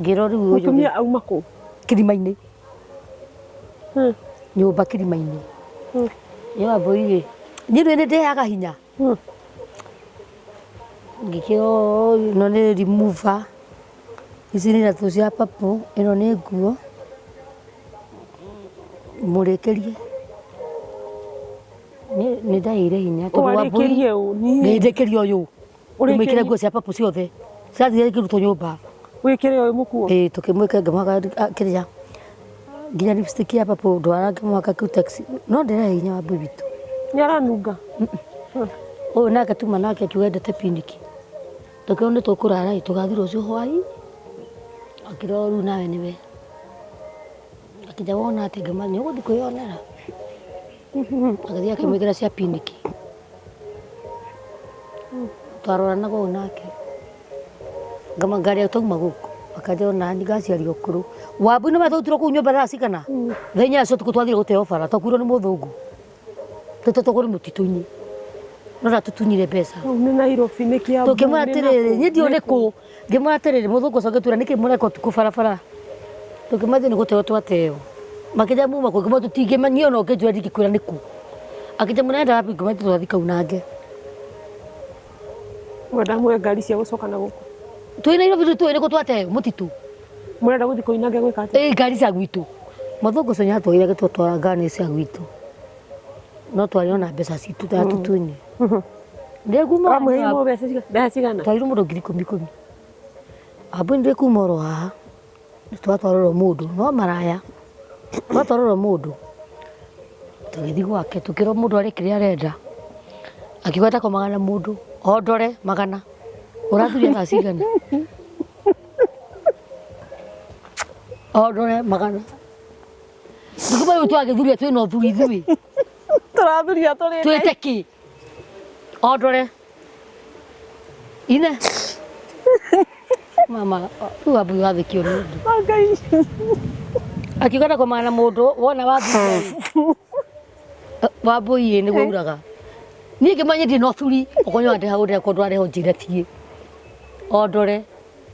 Ngĩrwo rĩu ũyũ. Mũtumia auma kũ? Kĩrima-inĩ. Nyũmba kĩrima-inĩ. Nĩ Wambũi rĩ, niĩ nĩ ndĩheaga hinya. Ngĩkĩrwo ĩno nĩ remover, ici nĩ iratũ cia purple, ĩno nĩ nguo, mũrĩkĩrie. Nĩ ndaheire hinya tondũ Wambũi Warĩkĩrie ũ? Niĩ. ndĩkĩrie ũyũ. Ũrĩkĩrie? Ndĩmwĩkĩre nguo cia purple ciothe. Cirathire ikĩrutwo nyũmba. Wĩkĩre ũyũ mũkuo. Ĩĩ tũkĩmwĩkĩra ngĩmũhaka kĩrĩa nginya lipstick ya purple ndwara ngĩmũhaka cutex no ndĩrahe hinya Wambũi witũ. Nĩ aranunga. Ũyũ nake tuma nake akiuga endete piniki. Tũkĩrwo nĩ tũkũrara ĩ tũgathiĩ rũciũ hwaĩ akĩrwo rĩu nawe nĩwe. Akĩnja wona atĩa ngĩmwĩra nĩ ũgũthiĩ kwĩyonera. Agĩthiĩ akĩmwĩkĩra cia piniki. Twaroranaga ũũ nake. Ngama ngari ĩyo twauma gũkũ akanjĩra ona niĩ ngaciaria ũkũrũ. Wambui nĩ matwarutirwo kũu nyũmba thaa cigana? Thaa inya cia ũtukũ twathire gũteo bara twakuirwo nĩ mũthũngũ. Tũtetwo kũrĩ mũtitũ-inĩ. No ndatũtunyire mbeca. Kũu nĩ Nairobi nĩ Kiambu. Tũkĩmwĩra nĩ atĩrĩrĩ, nakũ, niĩ ndiũĩ nĩ nĩ kũ. Ngĩmwĩra atĩrĩrĩ, mũthũngũ ũcio agĩtwĩra nĩkĩ mũreka ũtukũ barabara. Tũkĩmwĩra ithuĩ nĩ gũteo twateo. Makĩnjĩra muma kũ? Ngĩmwĩra tũtingĩmenya, niĩ ona ũngĩnjũria ndingĩkwĩra nĩ kũ. Akĩnjĩra mũrenda wapi? Ngĩmwĩra tũrathiĩ Kaunange. Mwenda muoe ngari cia gũcoka na gũkũ. Twĩ Nairobi tũĩ nĩ kũ twateo mũtitũ. Mũrenda gũthiĩ Koinange gwĩka atĩa? Ĩ ngari cia gwitũ. Mũthũngũ ũcio nĩatwagire agĩtũtwara ngari cia gwitũ. No twarĩ ona mbeca citũ ndatũtunye. Ndĩkuma Wamũheire mbeca cigana? Mbeca cigana? twarirwo mũndũ ngiri ikũmi ikũmi. Wambui ndĩkuma oro haha twatwarĩrwo mũndũ no maraya twatwarĩrwo mũndũ tũgĩthiĩ gwake tũkĩrwo mũndũ arĩe kĩrĩa arenda akiuga ndakomaga na mũndũ ondore magana ũrathuria thaa cigana ondore magana ndikuba rĩu twagĩthuria twĩna ũthuri ithuĩ Tũrathuria tũrĩ twĩte kĩ ondore ine mama rĩu wambui wathĩkio nĩ ũndũ Ngai. akiuga ndakomaga na mũndũ wona wathuria wambui ĩ nĩguo uraga niĩ ngĩmanya ndirĩ na ũthuri okorwo nĩ wandeha ũndĩha korwo ndwareha ũnjĩre biũ ondore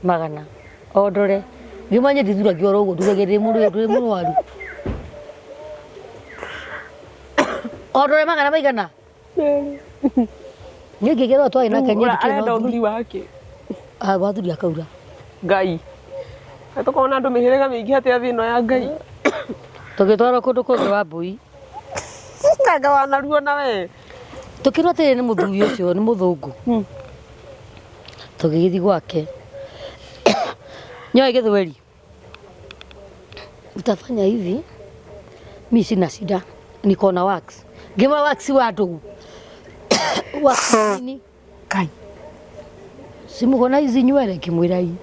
magana ondore ngĩmanya ndithuragia oro ũguo ndugagia ndĩ mũrwaru ondore magana maigana niĩ ngĩgerwo twarĩ nake niĩ ndikĩrĩ na Arenda ũthuri ũthuri wake. Ah, wathuri akaura Ngai. Na tũkorwo na andũ mĩhĩrĩga mĩingĩ atĩa thĩ ĩno ya Ngai. tũgĩtwarwo kũndũ kũngĩ wambui Kanga wanaruo na we. Tũkĩrwo atĩrĩ nĩ mũthuri ũcio nĩ mũthũngũ. Tũgĩgĩthiĩ gwake. Nyoĩ gĩthweri. Utafanya hivi, mi sina shida, niko na wax. Ngĩmwĩra wax wa ndũgũ. Wax nini? Kai. Si mko na hizi nywele? Ngĩmwĩra ii.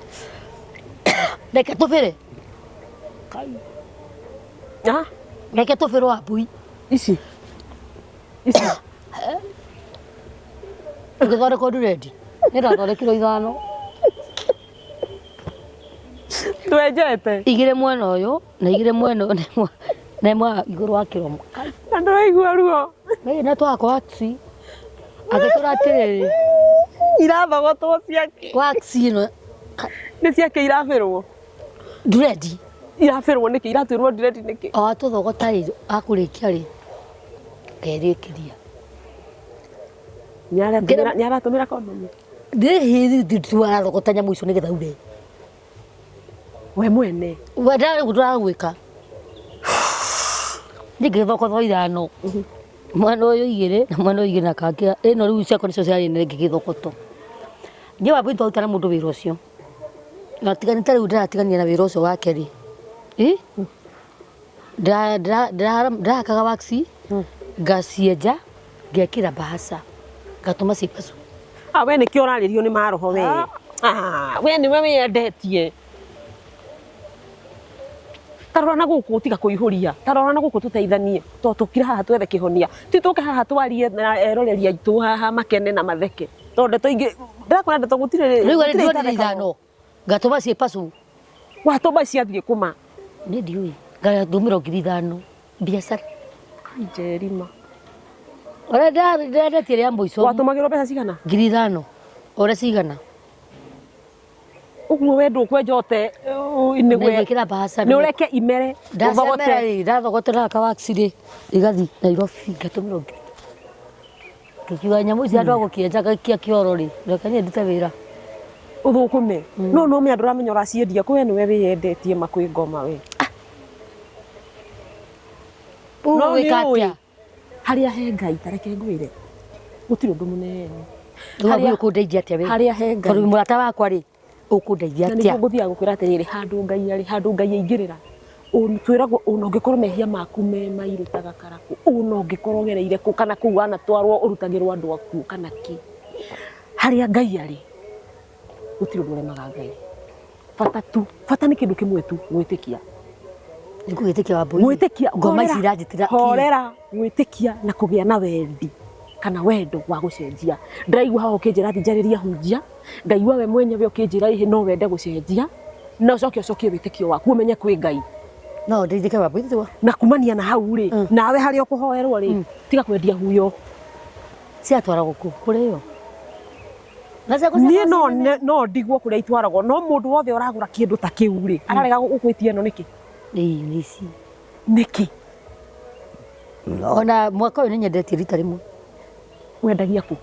Reke tũbĩre. Kai. Ah, Reke tũbĩrwo wambui. ici. Ici. Ũgĩthondekwo nduredi. Nĩ ndathondekirwo ithano. Ndwenjete. Igĩrĩ mwena ũyũ na igĩrĩ mwena ũyũ na ĩmwe- na ĩmwe igũrũ wa kĩromo. Na ndũraigua ruo. Ĩĩ na twakwa wax. Agĩtũra atĩrĩrĩ, Irathogotwo ciake. wax ĩno Nĩ ciake irabĩrwo. nduredi. Irabĩrwo nĩkĩ? Iratwĩrwo ndiredi nĩkĩ? O atũthogota rĩ, akũrĩkia rĩ, ngerĩkĩria. Nĩ aratũmĩra kondomu. Ndĩrĩ hĩndĩ twarathogota nyamũ icio nĩgetha ure. We mwene. We ndarĩ ndĩragwĩka. Niĩ ngĩgĩthokotho ithano. Mwena ũyũ igĩrĩ na mwena ũyũ igĩrĩ na kangĩ ĩno rĩu ciakwa nĩcio ciarĩ nene ngĩgĩthogoto. Niĩ wambui twaruta na mũndũ wĩra ũcio. Na tiga ta rĩu ndĩratigania na wĩra ũcio wake rĩ. Ĩ? Ndĩrahakaga wax ngacienja ngekĩra bahasha ngatũma ciĩ pacu. Ah, we nĩkĩo ũrarĩrio nĩ maroho we. Ah, we nĩwe wĩyendetie. Tarora na gũkũ tiga kũihũria. Tarora na gũkũ tũteithanie. To tũkire haha twethe kĩhonia. Ti tũke haha twarie na eroreri aitũ haha makene na matheke. Tondũ ndeto ingĩ ndĩrakwĩra ndeto gũtirĩ Rĩu gũtirĩ ndĩronire itathekagwo. ithano ngatũma ciĩ pacu. Watũma ciathiĩ kũma. Niĩ ndiũĩ ngatũmĩrwo 5,000 biacara. Njerima. Ũrĩa ndĩrendetie rĩa mũico Watũmagĩrwo mbeca cigana? 5,000 ũrĩa cigana. Ũguo we ndũkwenja ũte nĩguo Nĩngwĩkĩra bahasha nĩ ũreke imere ndacemera ũthogote. rĩ ndathogotera ka wax rĩ igathiĩ Nairobi ngatũmĩrwo ngiri. Ngĩkiuga nyamũ ici andũ a gũkĩenja ngaikia kĩoro rĩ, reke niĩ ndute wĩra. Ũthũkũme. No no menya ndũramenya ũraciendia kũ we nĩwe wĩyendetie ma kwĩ ngoma we. No Ũgwĩka nĩ ũĩ atĩa? harĩa he Ngai ta reke ngwĩre gũtirĩ ũndũ mũnene. Rĩu Harĩa- wambui ũkũndeithia atĩa we? harĩa he Ngai. Tondũ wĩ mũrata wakwa rĩ, ũkũndeithia Na atĩa? nĩguo ngũthiaga gũkwĩra atĩrĩrĩ handũ Ngai arĩ handũ Ngai aingĩrĩra twĩragwo ona ũngĩkorwo mehia maku me mairũ ta gakarakũ ona ũngĩkorwo ũgereire kũ kana kũu wanatwarwo ũrutagĩrwo andũ akuũ kana kĩ harĩa Ngai arĩ gũtirĩ ũndũ ũremaga Ngai bata tu bata nĩ kĩndũ kĩmwe tu gwĩtĩkia Nĩngũgĩtĩkia Wambui. Gwĩtĩkia Ngoma ici iranjĩtĩra kĩ? horera gwĩtĩkia na kũgĩa na wendi kana wendo wa gũcenjia ndĩraigua haha ũkĩnjĩra atĩ njarĩrie hunjia ngaigua we mwenyewe ũkĩnjĩra ĩhĩ no wende gũcenjia na ũcoke ũcokie wĩtĩkio waku ũmenye kwĩ Ngai No ndeithĩke Wambui tiguo? na kumania na hau rĩ nawe harĩa ũkũhoerwo rĩ tiga kwendia huyo Ciatwaragwo kũ? Kũrĩo? Na ciaku niĩ ciakorwo no ciĩ nene? no ndigwo kũrĩa itwaragwo no mũndũ wothe ũragũra kĩndũ ta kĩu rĩ ararega gũkwĩtia ĩno nĩkĩ Ĩĩ nĩ ici. nĩkĩ Ona mwaka ũyũ nĩ nyendetie rita rĩmwe. wendagia kũ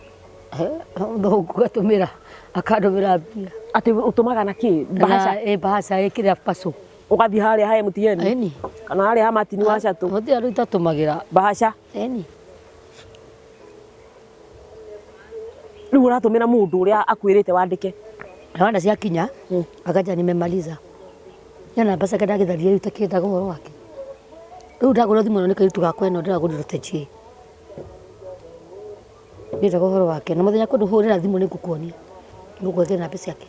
Thũngũ gatũmĩra akandũmĩra mbia. atĩ ũtũmaga na kĩ mbahaca Na ĩ mbahaca ĩkĩrĩa pasũ. ũgathiĩ harĩa ha MTN Ĩni. kana harĩa ha Martin wa Chatũ Gũtirĩ andũ itatũmagĩra. mbahaca Ĩni. rĩu ũratũmĩra mũndũ ũrĩa akwĩrĩte wandĩke Na wona ciakinya akanja nimemaliza. Niĩ mbeca ke ndagĩtharia rĩu itakĩendaga ũhoro wake. Rĩu ndagũra thimũ ĩno nĩ kairĩtu gakwa ĩno ndĩragũrĩrwo tenjĩ. Ndiendaga ũhoro wake na mũthenya kũndũhũrĩra thimũ nĩ ngũkuonia. Ngũkũhengere namba ciake.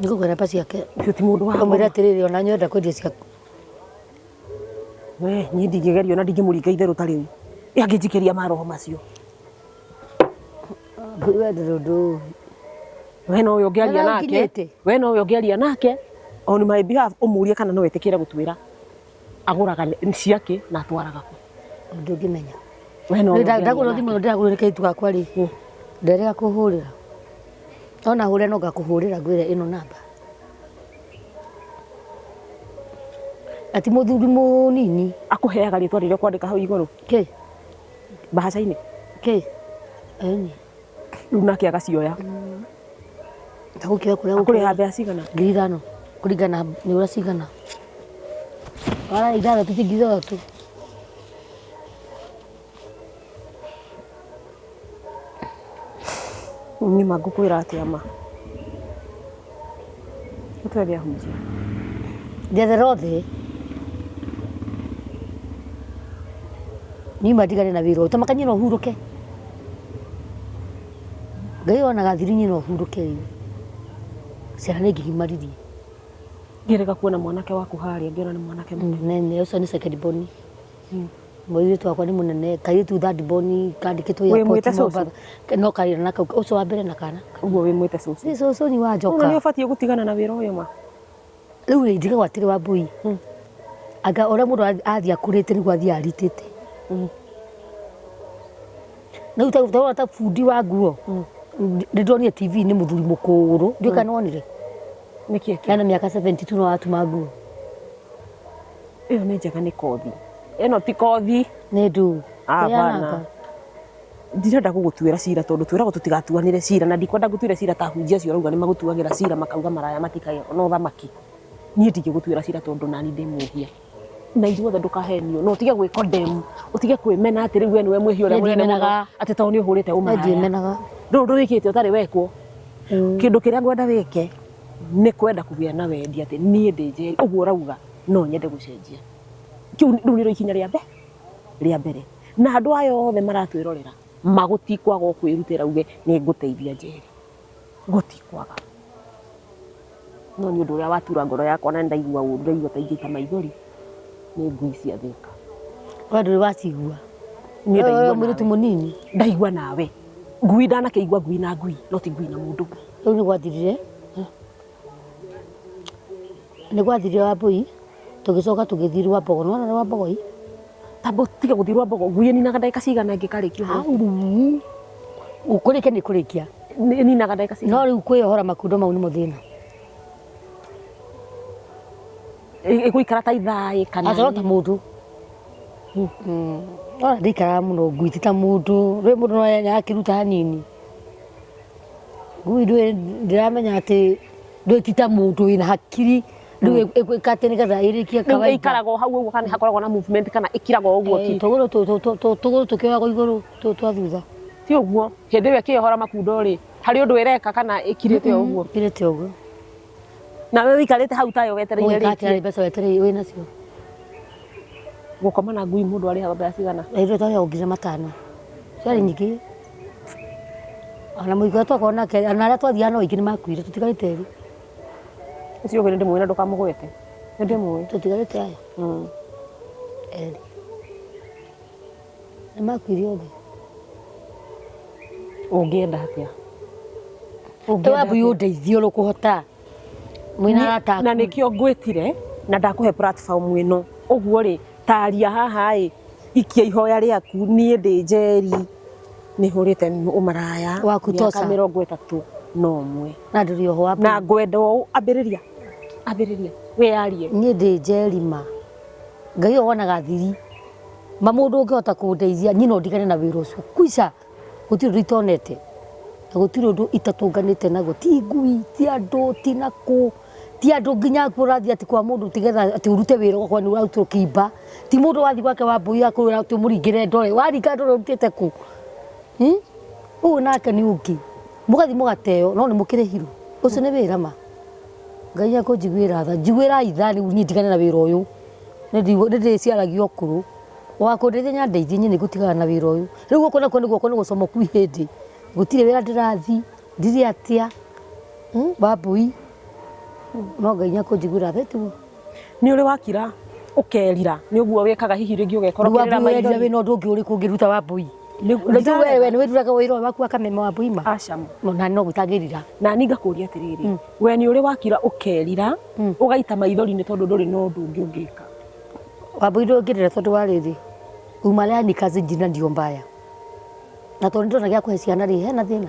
Nĩngũkũhe namba ciake. Ũcio ti mũndũ wa Ũmwĩre atĩrĩrĩ ona nyenda kwendia ciaku. We niĩ ndingĩgeria ona ndingĩmũringa itherũ ta rĩu angĩnjikĩria maroho macio. We ndũrĩ ũndũ ũĩ. We nowe ũngĩaria Harĩa nake ũkinyĩte? we nowe ũngĩaria nake on my behalf ũmũrie kana no etĩkĩre gũtwĩra agũraga ciake na atwaraga kũ. Ndũngĩmenya. We nowe ũngĩaria Ndagũra thimũ nake. ĩno ndĩragũrĩrwo nĩ kairĩtu gakwa rĩ, nderega kũhũrĩra. Ona hũrĩra no ngakũhũrĩra ngwĩre ĩno namba. Na ti mũthuri mũnini. Akũheaga rĩtwa rĩrĩa ũkwandĩka hau igũrũ Kĩ? mbahaca-inĩ Kĩ? Ĩni. rĩu nake agacioya Ndagũkĩoya kũrĩa akũrĩha mbeca cigana 5,000 kũringana nĩ ũrĩa cigana. Wara ithathatũ ti 6,000. Niĩ ma ngũkwĩra atĩa ma ũtwende ahunjia Njethera othe. Niuma ndigane na wĩra ũyũ tamaka nyina ũhurũke. Ngai onaga thiri nyina ũhurũke rĩu. Ciana nĩ ngĩgimaririe. Ngĩrega kuona mwanake waku harĩa ngĩona nĩ mwanake mũnene ũcio nĩ second born. Mũirĩtu wakwa nĩ mũnene kairĩtu third born kandĩkĩtwo Wĩ airport mwĩte cũcũ? Mombatha. No karĩ na kau ũcio wa mbere na kana. Ũguo wĩ mwĩte cũcũ. Nĩ cũcũ ni wa Ona njoka. nĩ ũbatiĩ gũtigana na wĩra ũyũ ma. Rĩu rĩ ndigagwo atĩrĩ Wambui. Anga ũrĩa mũndũ athiĩ akũrĩte nĩguo athiĩ aritĩte. Rĩu ta ta bundi wa nguo. Nĩ ndonire TV-inĩ mũthuri mũkũrũ. Ndiũĩ kana nĩwonire. Nĩkĩ kĩu? Ena mĩaka 72 no aratuma nguo. Ĩyo nĩ njega nĩ kothi. Ĩno ti kothi. Nĩ ndũ. Hapana. Ndirenda gũgũtuĩra cira tondũ twĩragwo tũtigatuanĩre cira na ndikwenda ngũtuĩre cira ta hunjia acio ũrauga nĩ magũtuagĩra cira makauga maraya matikae ona ũthamaki. Niĩ ndingĩgũtuĩra cira tondũ nani ndĩ mwĩhia. Na ithuothe ndũkahenio na ũtige gwĩ condemn ũtige kwĩmena atĩ rĩu we nĩwe mwĩhia ũrĩa Niĩ mũnene mũno ndiĩmenaga. atĩ tondũ nĩ ũhũrĩte Niĩ ũmaraya. ndiĩmenaga. Ndũrĩ ũndũ wĩkĩte ũtarĩ wekwo. Kĩndũ kĩrĩa ngwenda wĩke nĩ kwenda kũgĩa na wendi atĩ niĩ ndĩ Njeri ũguo ũrauga no nyende gũcenjia. Kĩu rĩu nĩrĩo ikinya rĩa mbere rĩa mbere. Na andũ aya othe maratwĩrorera magũtikwaga o kwĩrutĩra uge nĩ ngũteithia Njeri. Gũtikwaga. No nĩ ũndũ ũrĩa watura ngoro yakwa na nĩndaigua ũru ndaigua ta ingĩita maithori nĩ ngui cia Thĩka. We ndũrĩ wacigua. Niĩ ndaigua Wewe mũirĩtu nawe. mũnini. Ndaigua nawe. Ngui ndanakĩigua ngui na ngui no ti ngui na mũndũ. Rĩu nĩ gwathirire. Nĩ gwathirire Wambui tũgĩcoka tũgĩthiĩ Rwambogo. Nĩwona Rwambogo ĩ? Tamba ũtige gũthiĩ Rwambogo ngui ĩninaga ndagĩka cigana ĩngĩkarĩkia ũhoro? Hau. Kũrĩkia nĩ kũrĩkia. Ĩninaga ndagĩka cigana? No rĩu kwĩyohora makundo mau nĩmo thĩna. Ĩgũikara ta ithaa ĩ kana Aca no ta mũndũ. Ona ndĩikaraga mũno ngui ti ta mũndũ, rĩu mũndũ no akĩruta hanini. Ngui ndũĩ ndĩramenya atĩ ndũĩ ti ta mũndũ wĩna hakiri rĩu ĩgwĩka atĩ nĩgetha ĩrĩkie Rĩu kawaida. ĩikaraga o hau ũguo kana hakoragwo na movement kana ĩkiraga o ũguo ki? Tũgũrũ tũgũrũ tũkĩoyagwo igũrũ tũtũ twa thutha. Ti ũguo, hĩndĩ ĩyo ĩkĩohora makundo rĩ, harĩ ũndũ ĩreka kana ĩkirĩte o ũguo? Ĩkirĩte ũguo. Nawe ũikarĩte hau tayo wetereire Ũgwĩka atĩa rĩkie? mbeca wetereire wĩ nacio? Gũkoma na ngui mũndũ arĩhaga mbeca cigana? Ithuĩ twarĩhagwo 5,000. Ciarĩ nyingĩ. Ona mũhiki ũrĩa twakoragwo nake, ona arĩa twathiaga nao aingĩ nĩ makuire, tũtigarĩte erĩ. Ũcio ũngĩ nĩ ndĩmũĩ na ndũkamũgwete. Nĩ ndĩmũĩ. Tũtigarĩte aya erĩ. Nĩ makuire othe. Ũngĩenda atĩa? Ũngĩenda atĩa? Ũndeithie ũrĩa ũkũhota. Mwĩna arata aku. Na nĩkĩo ngwĩtire na ndakũhe platform ĩno. Ũguo rĩ, taria haha ĩ, ikia ihoya rĩaku, niĩ ndĩ Njeri, nĩ hũrĩte ũmaraya Wa kutosha. mĩaka 31. Na ndũrĩ oho wa Na ngwenda ũũ, ambĩrĩria, ambĩrĩria, wĩyarie. Niĩ ndĩ Njeri ma. Ngai ũyũ wonaga thiri. Ma mũndũ ũngĩhota kũndeithia niĩ no ndigane na wĩra ũcio. Kwica gũtirĩ ũndũ itonete na gũtirĩ ũndũ itatũnganĩte naguo. Ti ngui, ti andũ, ti nakũ, ti andũ nginya ũrathiĩ atĩ kwa mũndũ tigetha atĩ ũrute wĩra ũgakorwo nĩ ũrarutĩrwo kĩimba. Ti mũndũ wathiĩ gwake wa mbũi akwĩra atĩ ũmũringĩre ndore. Waringa ndore ũrutĩte kũ? Ũyũ nake nĩ ũngĩ. Mũgathiĩ mũgateo no nĩ mũkĩrĩhirwo. Ũcio nĩ wĩra ma? Ngai ekũnjiguĩra tha. Njiguĩrai tha rĩu niĩ ndigane na wĩra ũyũ. Nĩ ndĩciaragia ũkũrũ. Wa kũndeithia nyandeithie niĩ nĩ ngũtigana na wĩra ũyũ. Rĩu gũkũ nakuo nĩ guoko nĩ gũcomoku ihĩndĩ. Gũtirĩ wĩra ndĩrathiĩ, ndirĩ atĩa, Wambũi, no Ngai nĩ ekũnjiguĩra tha tiguo? Nĩ ũrĩ wakira ũkerira nĩ ũguo wĩkaga hihi rĩngĩ ũgekora Rĩu ũkĩrĩra Wambũi ũrerira maithori? wĩna ũndũ ũngĩ ũrĩkũ ũngĩruta Wambũi? Nĩ- Rĩu we ndirarega. nĩ wĩrutaga wĩra ũyũ waku wa kameme Wambũi ma? Aca. Na no gũtangĩrira. Na niĩ ngakũria atĩrĩrĩ, we nĩ ũrĩ wakira ũkerira ũgaita maithori nĩ tondũ ndũrĩ na ũndũ ũngĩ ũngĩka? Wambũi ndũngĩrĩra tondũ wa rĩrĩ, umalaya ni kazi jina ndio mbaya. Na tondũ ndĩrona gĩa kũhe ciana rĩ, hena thĩna?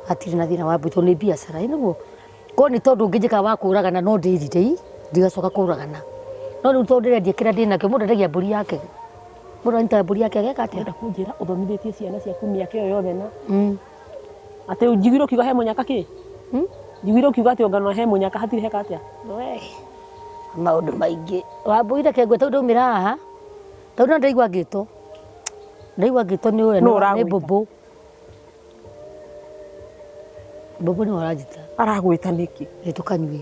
Hatirĩ na thĩna Wambũi tondũ nĩ biacara, ĩ nĩguo? Korwo nĩ tondũ ũngĩnjĩka wa kũragana no ndĩrire ii, ndigacoka kũragana. No rĩu tondũ ndĩrendia kĩrĩa ndĩnakĩo, mũndũ endagia mbũri yake. Mũndũ anyitaga mbũri yake ageka atĩa? Ũrenda kũnjĩra ũthomithĩtie ciana ciaku mĩaka ĩyo yothe na atĩ njiguire ũkiuga he mũnyaka kĩ? Njiguire ũkiuga atĩ ũngano he mũnyaka hatirĩ heka atĩa? We, maũndũ maingĩ. Wambũi reke ngwĩre tondũ ndaumĩra haha, tondũ no ndĩraigua ngĩtwo. Ndaigua ngĩtwo nĩ ũrĩa Nũ nĩ ũragwĩta? mbũmbũ. Mbũmbũ nĩwe ũranjĩta. Aragwĩta nĩkĩ? Ĩ tũkanyue.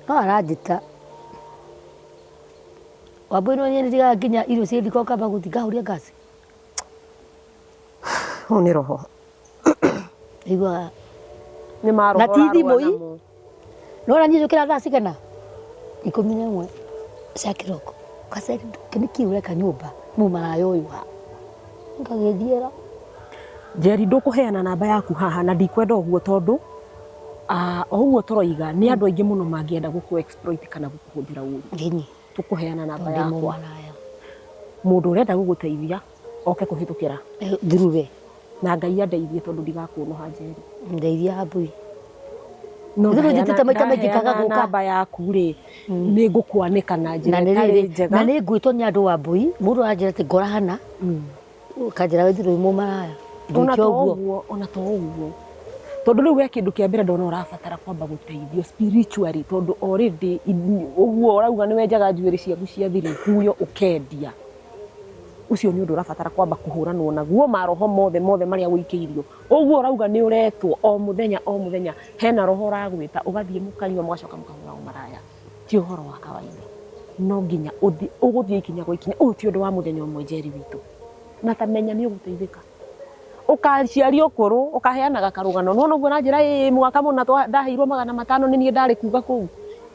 No aranjĩta. Wambũi no niĩ nĩndigaga nginya irio ciĩ riko ngamba gũthiĩ ngahoria ngaci. Ũyũ nĩ roho. Ndaiguaga. Nĩ maroho Na ti thimũ ũrarũa ii. namo. Nĩwona niĩ njũkĩraga thaa cigana? 11 cia kĩroko. Gaceri nĩkĩ ũreka nyũmba mũmaraya ũyũ haha? Ngagĩthiĩra. Njeri ndũkũheana namba yaku haha na ndikwenda ũguo tondũ o ũguo tũroiga nĩ andũ aingĩ mũno mangĩenda gũkũ exploit kana gũkũhũthĩra ũru. Nini. Tũkũheana namba Tondũ ndĩ yakwa. mũmaraya. Mũndũ ũrenda gũgũteithia oke kũhĩtũkĩra. Thuruwe. Na Ngai andeithie tondũ ndigakuonoha Njeri. Ndeithia Wambũi. No Ithuĩ njĩtĩte maita maingĩ kaga ndaheana gũka. namba yaku rĩ, nĩ ngũkwanĩka na njĩra Na nĩ ĩtarĩ rĩrĩ, njega. na nĩ ngwĩtwo nĩ andũ Wambũi, mũndũ aranjĩra atĩ ngora hana, ũkanjĩra we thirĩ wĩ mũmaraya. Ona Ndwĩke to ũguo. ũguo, ona to ũguo. Tondũ rĩu we kĩndũ kĩa mbere ndona ũrabatara kwamba gũteithio spiritually tondũ already ũguo ũrauga nĩ wenjaga njuĩrĩ ciaku cia thiri ũkuyo ũkendia. Ũcio nĩ ũndũ ũrabatara kwamba kũhũranwo naguo maroho mothe mothe marĩa ũikĩirio. Ũguo ũrauga nĩ ũretwo o mũthenya o mũthenya, hena roho ũragwĩta ũgathiĩ mũkanyua mũgacoka mũkahũra ũmaraya. Ti ũhoro wa kawaida. No nginya ũthiĩ, ũgũthiĩ ikinya gwa ikinya. Ũyũ ti ũndũ wa mũthenya ũmwe Njeri witũ. Na ta menya nĩ ũgũteithĩka. Ũkaciaria ũkũrũ, ũkaheanaga karũgano. Nĩwona ũguo ũranjĩra ĩĩ mwaka mũna ndaheirwo 500 nĩ niĩ ndarĩ kuga kũu.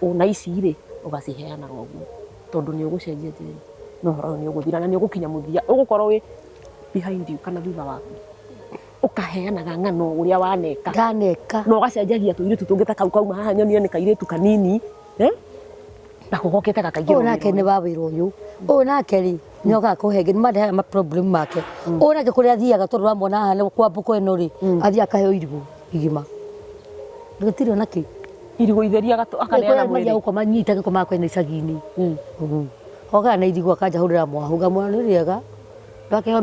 Ona ici rĩ, ũgaciheanaga ũguo. Tondũ nĩ ũgũcenjia Njeri. Na ũhoro ũyũ nĩ ũgũthira na nĩ ũgũkinya mũthia. Ũgũkorwo wĩ behind you kana thutha waku. Ũkaheanaga ng'ano ũrĩa waneka. Ndaneka. Na ũgacenjagia tũirĩtu tũngĩ ta kau kauma haha nyonire nĩ kairĩtu kanini. Nako gokĩte gakaingĩra Ũyũ nake nĩ wa wĩra ũyũ. Ũyũ nake rĩ, nĩ okaga kũhe, nĩ mandehaga ma problem make. Ũyũ nake kũrĩa athiaga tondũ ũramwona haha nĩ kwa mbũkũ ĩno rĩ, athiaga akaheo irigũ igima. Gũtirĩ ona kĩ. Irigũ itheri akaneana Kũrĩa mwĩrĩ. mathiaga gũkoma nyita gĩkomaga kwene icagi-inĩ. Okaga na irigũ akanjahũrĩra mwahu ngamwĩra nĩ rĩega ndakĩheo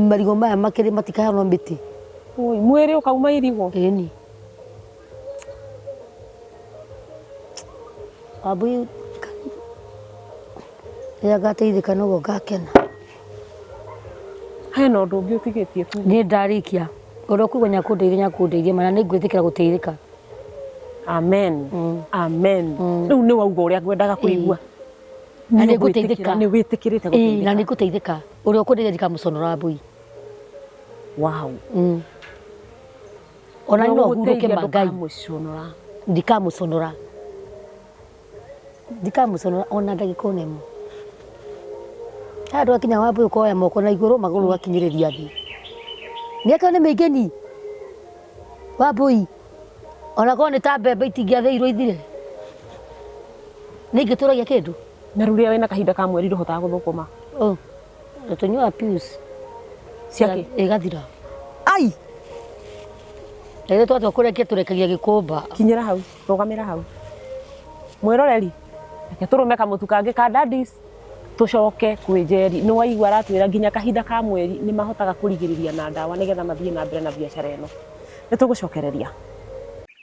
marigũ maya makĩrĩ matikaheanwo mĩtĩ. Ui, mwĩrĩ ũkauma irigũ. Ĩni. Wambui rĩrĩa ngateithĩka noguo ngakena. Hena ũndũ ũngĩ ũtigĩtie tu. Niĩ ndarĩkia ũrĩa ũkũigua nĩakũndeithia nĩakũndeithia mana nĩngwĩtĩkĩra gũteithĩka. Amen. Amen. Rĩu nĩ wauga ũrĩa ngwendaga kũigua. Na nĩ ngũteithĩka. Nĩ wĩtĩkĩrĩte Ĩĩ, na gũteithĩka. nĩ ngũteithĩka. Ũrĩa ũkũndeithia ndikamũconora Wambui. Wow. Ona niĩ no hurũke ma Ngai. Ndũkamũconora. Ndikamũconora. Ndikamũconora ona ndagĩka ona ĩmwe. Haha ndwakinya Wambui ũkoya moko na igũrũ magũrũ ũgakinyĩrĩria thĩ. Mĩaka ĩyo nĩ mĩingĩ ni. Wambui ona korwo nĩ ta mbembe itingĩathĩirwo ithire. Nĩ ingĩtũragia kĩndũ. Na rĩu rĩrĩa wĩna kahinda ka mweri ndũhotaga gũthũkũma. Oh, tũnyuaga pills. Ciakĩ? Ĩgathira. Ai! Na ithuĩ twatua kũrekia tũrekagia gĩkũmba. Kinyĩra hau, rũgamĩra hau. Mwĩroreri, reke tũrũme kamũtu kangĩ ka daddies tũcoke kwĩ Njeri. Nĩ waigua aratwĩra nginya kahinda ka mweri nĩ mahotaga kũrigĩrĩria na ndawa nĩgetha mathiĩ na mbere na biacara ĩno. Nĩ tũgũcokereria.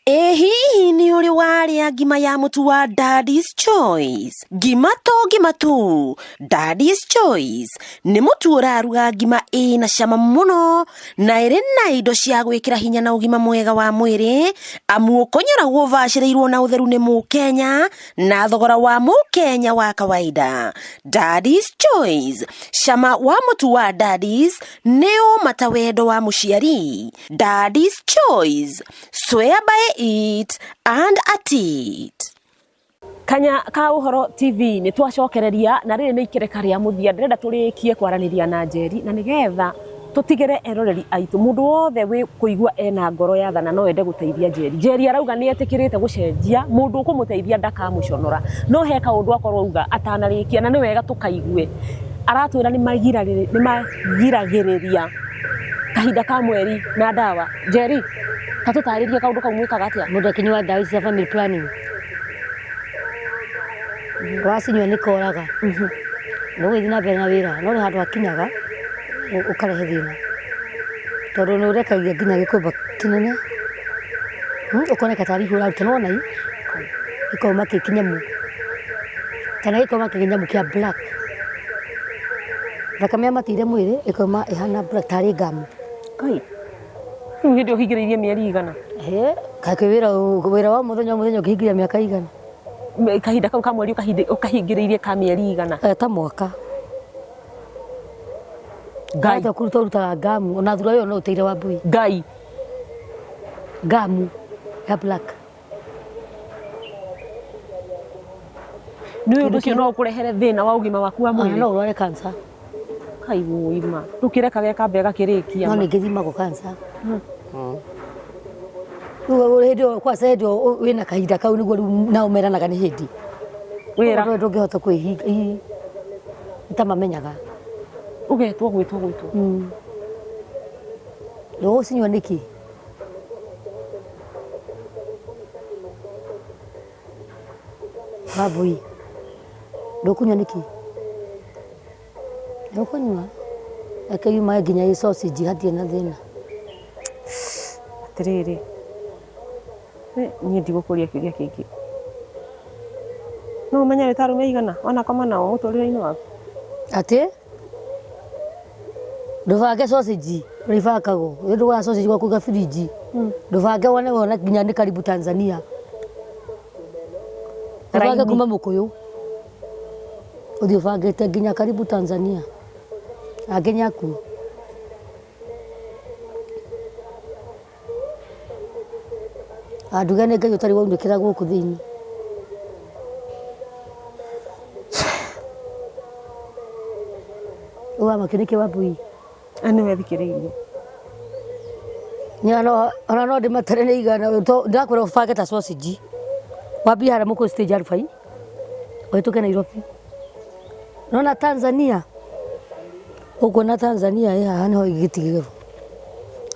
Ĩ hihi nĩ ũrĩ warĩa ngima ya mũtu wa Daddy's Choice? Ngima to ngima tu, Daddy's Choice nĩ mũtu ũraruga ngima ĩna cama mũno na ĩrĩ na indo cia gwĩkĩra hinya na ũgima mwega wa mwĩrĩ, amu ũkonyoragwo ũbacĩrĩirwo na ũtheru nĩ mũkenya na thogora wa mũkenya wa kawaida. Daddy's Choice, cama wa mũtu wa Daddy's nĩ ũma ta wendo wa mũciari. Daddy's Choice, swear by it and at it. Kanya ka Ũhoro TV nĩ twacokereria na rĩrĩ nĩ ikereka rĩa mũthia ndĩrenda tũrĩkie kwaranĩria na Njeri na nĩgetha tũtigĩre eroreri aitũ mũndũ wothe wĩ kũigua ena ngoro ya tha na no ende gũteithia Njeri. Njeri arauga nĩ etĩkĩrĩte gũcenjia mũndũ ũkũmũteithia ndakamũconora no he kaũndũ akorwo auga atanarĩkia na nĩ wega tũkaigue. Aratwĩra nĩ magiragĩrĩria kahinda ka mweri na ndawa. Njeri, ta tũtarĩrie kaũndũ kau mwĩkaga atĩa? Mũndũ akĩnyua ndawa ici cia family planning wacinyua nĩ koraga nĩ ũgũgĩthiĩ na mbere na wĩra no nĩ handũ hakinyaga ũkarehe thĩna tondũ nĩ ũrekagia nginya gĩkũmba kĩnene ũkoneka tarĩ ihu ũraruta nĩ wona gĩkauma kĩ kĩnyamũ kana gĩkauma kĩ kĩnyamũ kĩa black thakame yamatĩire mwĩrĩ ĩkauma ĩhana black tarĩ ngamu. Kai. Rĩu hĩndĩ ũhingĩrĩirie mĩeri igana? Kaĩ wĩra wĩra wa mũthenya o mũthenya ũngĩhingĩria mĩaka igana? Kahinda kau ka mweri ũkahingĩrĩirie ka mĩeri igana? Ta mwaka. Ngai. Watua kũruta ũrutaga ngamu ona thura ĩyo no ũteire Wambui. Ngai. Ngamu ya black. Nĩ ũndũ ũcio no ũkũrehere thĩna wa ũgima waku wa mwĩrĩ? No ũrware cancer. Kai wũima. Rĩu kĩreka gĩkamba ĩgakĩrĩkia. No ningĩ thimagwo cancer. Rĩu hĩndĩ ĩyo kwanza hĩndĩ ĩyo wĩna kahinda kau nĩguo rĩu nao meranaga nĩ hĩndĩ. Wĩra. Ũguo ndũngĩhota kwĩhinga. Nĩ ta mamenyaga. Ũgetwo gwĩtwo gwĩtwo. Ndũgũcinyua nĩkĩ? Wambui, ndũkũnyua nĩkĩ? Ndũkũnyua? Reke yumae nginya ĩ sausage hatirĩ na thĩna. Atĩrĩrĩ, niĩ ndigũkũria kĩũria kĩngĩ. No ũmenye nĩ ta arũme aigana wanakoma nao mũtũrĩre-inĩ waku? Atĩ? Ndũbange sausage ũrĩa ibangagwo. Ũrĩa ndũgũraga sausage gwaku gabiriji. Ndũbange wone wona nginya nĩ karibu Tanzania. Ũbange kuma Mũkũyũ. Ũthiĩ ũbangĩte nginya karibu Tanzania. Angĩ nĩ akuũ. Anduge nĩ Ngai ũtarĩ waunĩkĩra gũkũ thĩinĩ. Ũramakio nĩkĩ Wambui? Nĩwe thikĩrĩirie. Ona no ndĩmatare nĩ igana, ndĩrakwĩra ũbange ta sausage. Wambie harĩa Mũkũyũ stage Arubai, ũhĩtũke Nairobi. Nĩwona Tanzania, ũkuona Tanzania ĩ haha nĩho gĩtigĩro.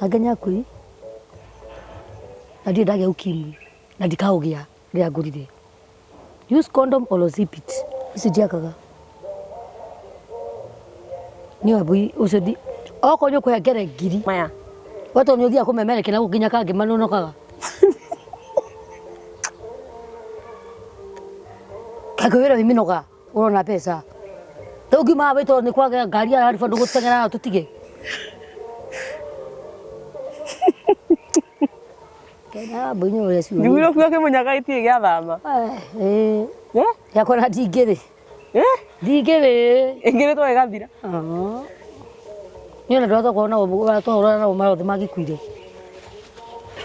Angĩ nĩ akui, na ndirĩ ndagĩa ukimwi, na ndikaũgĩa rĩrĩa ngũrire. Use condom or zip it. Ici ndiakaga. Niĩ Wambui ũcio ndi okorwo nĩ ũkũhengere ngiri Maya. We tondũ nĩ ũthiaga kũmemerekia na gũkũ nginya kangĩ manonokaga. Kaĩ kwĩ wĩra wĩ mĩnoga ũrona mbeca. Rĩu ngiuma haha wĩtwo nĩ kwaga ngari ya rariba ndũgũteng'era nayo tũtige. Kena Wambui nĩ ũrĩa ciũria. Njiguire ũkiuga kĩmũnyaga gĩtirĩ gĩathama. Ĩĩ. Eh? Yakwa na ndingĩrĩ. Eh? Ndingĩrĩ. Ĩngĩrĩtwo ĩgathira. Niĩ ona ndĩratokorwo nao twahũrana nao marothe mangĩkuire.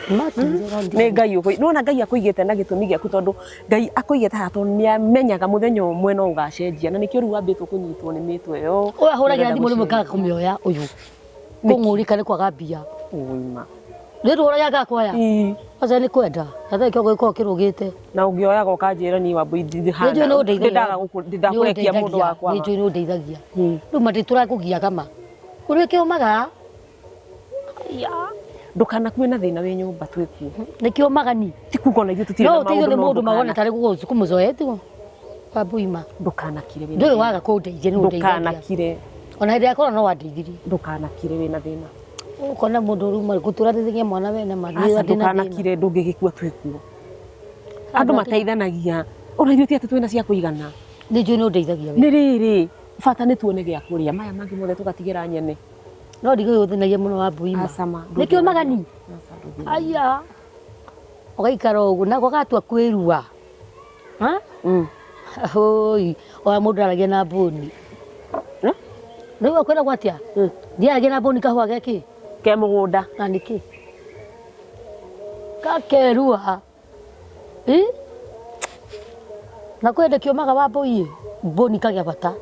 Makuire no Nĩ Ngai ũkũi nĩwona Ngai akũigĩte na gĩtũmi gĩaku tondũ Ngai akũigĩte haha tondũ nĩ amenyaga mũthenya ũmwe no ũgacenjia na nĩkĩo rĩu wambĩtwo kũnyitwo nĩ mĩtwe ĩyo. Ũyũ ahũragĩra Ũrenda thimũ rĩmwe gũcenjia. ngaga kũmĩoya ũyũ. Kũng'ũrĩka nĩ kwaga mbia. Ũima. Nĩ ndũhũragia ngaga kuoya. Ii. Aca nĩ kwenda. Na thaa kĩongo gĩkoragwo kĩrũgĩte. Na ũngĩoyaga ũkanjĩra niĩ Wambui Nĩ njũĩ nĩ ũndeithagia. ndakũrekia mũndũ wakwa. Nĩ njũĩ nĩ ũndeithagia. Rĩu ma ndĩtũrakũgiaga ma. Ũrĩa kĩũmaga. Ndũkanakue na thĩna wĩ nyũmba twĩkuo. Nĩ kĩũmaga ni. Ti kuga ona ithuĩ tũtirĩ No na ũteithio maũndũ nĩ no mũndũ mawona ndũkana- tarĩ kũmũzoea tiguo. Wambui ma. Ndũkanakire wĩna Ndũrĩ thĩna. waga kũndeithia nĩ ũndeithagia. Ndũkanakire. Ona hĩndĩ ya korona no wandeithirie. Ndũkanakire wĩna thĩna. Ũkona mũndũ rĩu gũtũranĩria mwana wena ma Aca ndĩ na thĩna. ndũkanakire ndũngĩgĩkua twĩkuo. Andũ mateithanagia. Ona ithuĩ ti atĩ twĩna cia kũigana. Nĩ njũĩ nĩ ũndeithagia we. Nĩ rĩrĩ bata nĩ tuone gĩa kũrĩa maya mangĩ mothe tũgatigĩra nyene. No ndigũgũthĩnagia mũno Wambui ma. Aca ma. Nĩkĩo magani. Aca ndũngĩthĩnagia. Aya. Ũgaikara ũguo nako gatua kwĩrua. Ha? Hoi, oya mũndũ aragia na mbũni. Eh? Rĩu akwĩragwo atĩa? Ndiaragia na mbũni kahũa geki? Ke mũgũnda. Na nĩkĩ? Gakerua. Ĩ? Na kwĩ hĩndĩ kĩũmaga Wambui ĩ, mbũni kagĩa bata.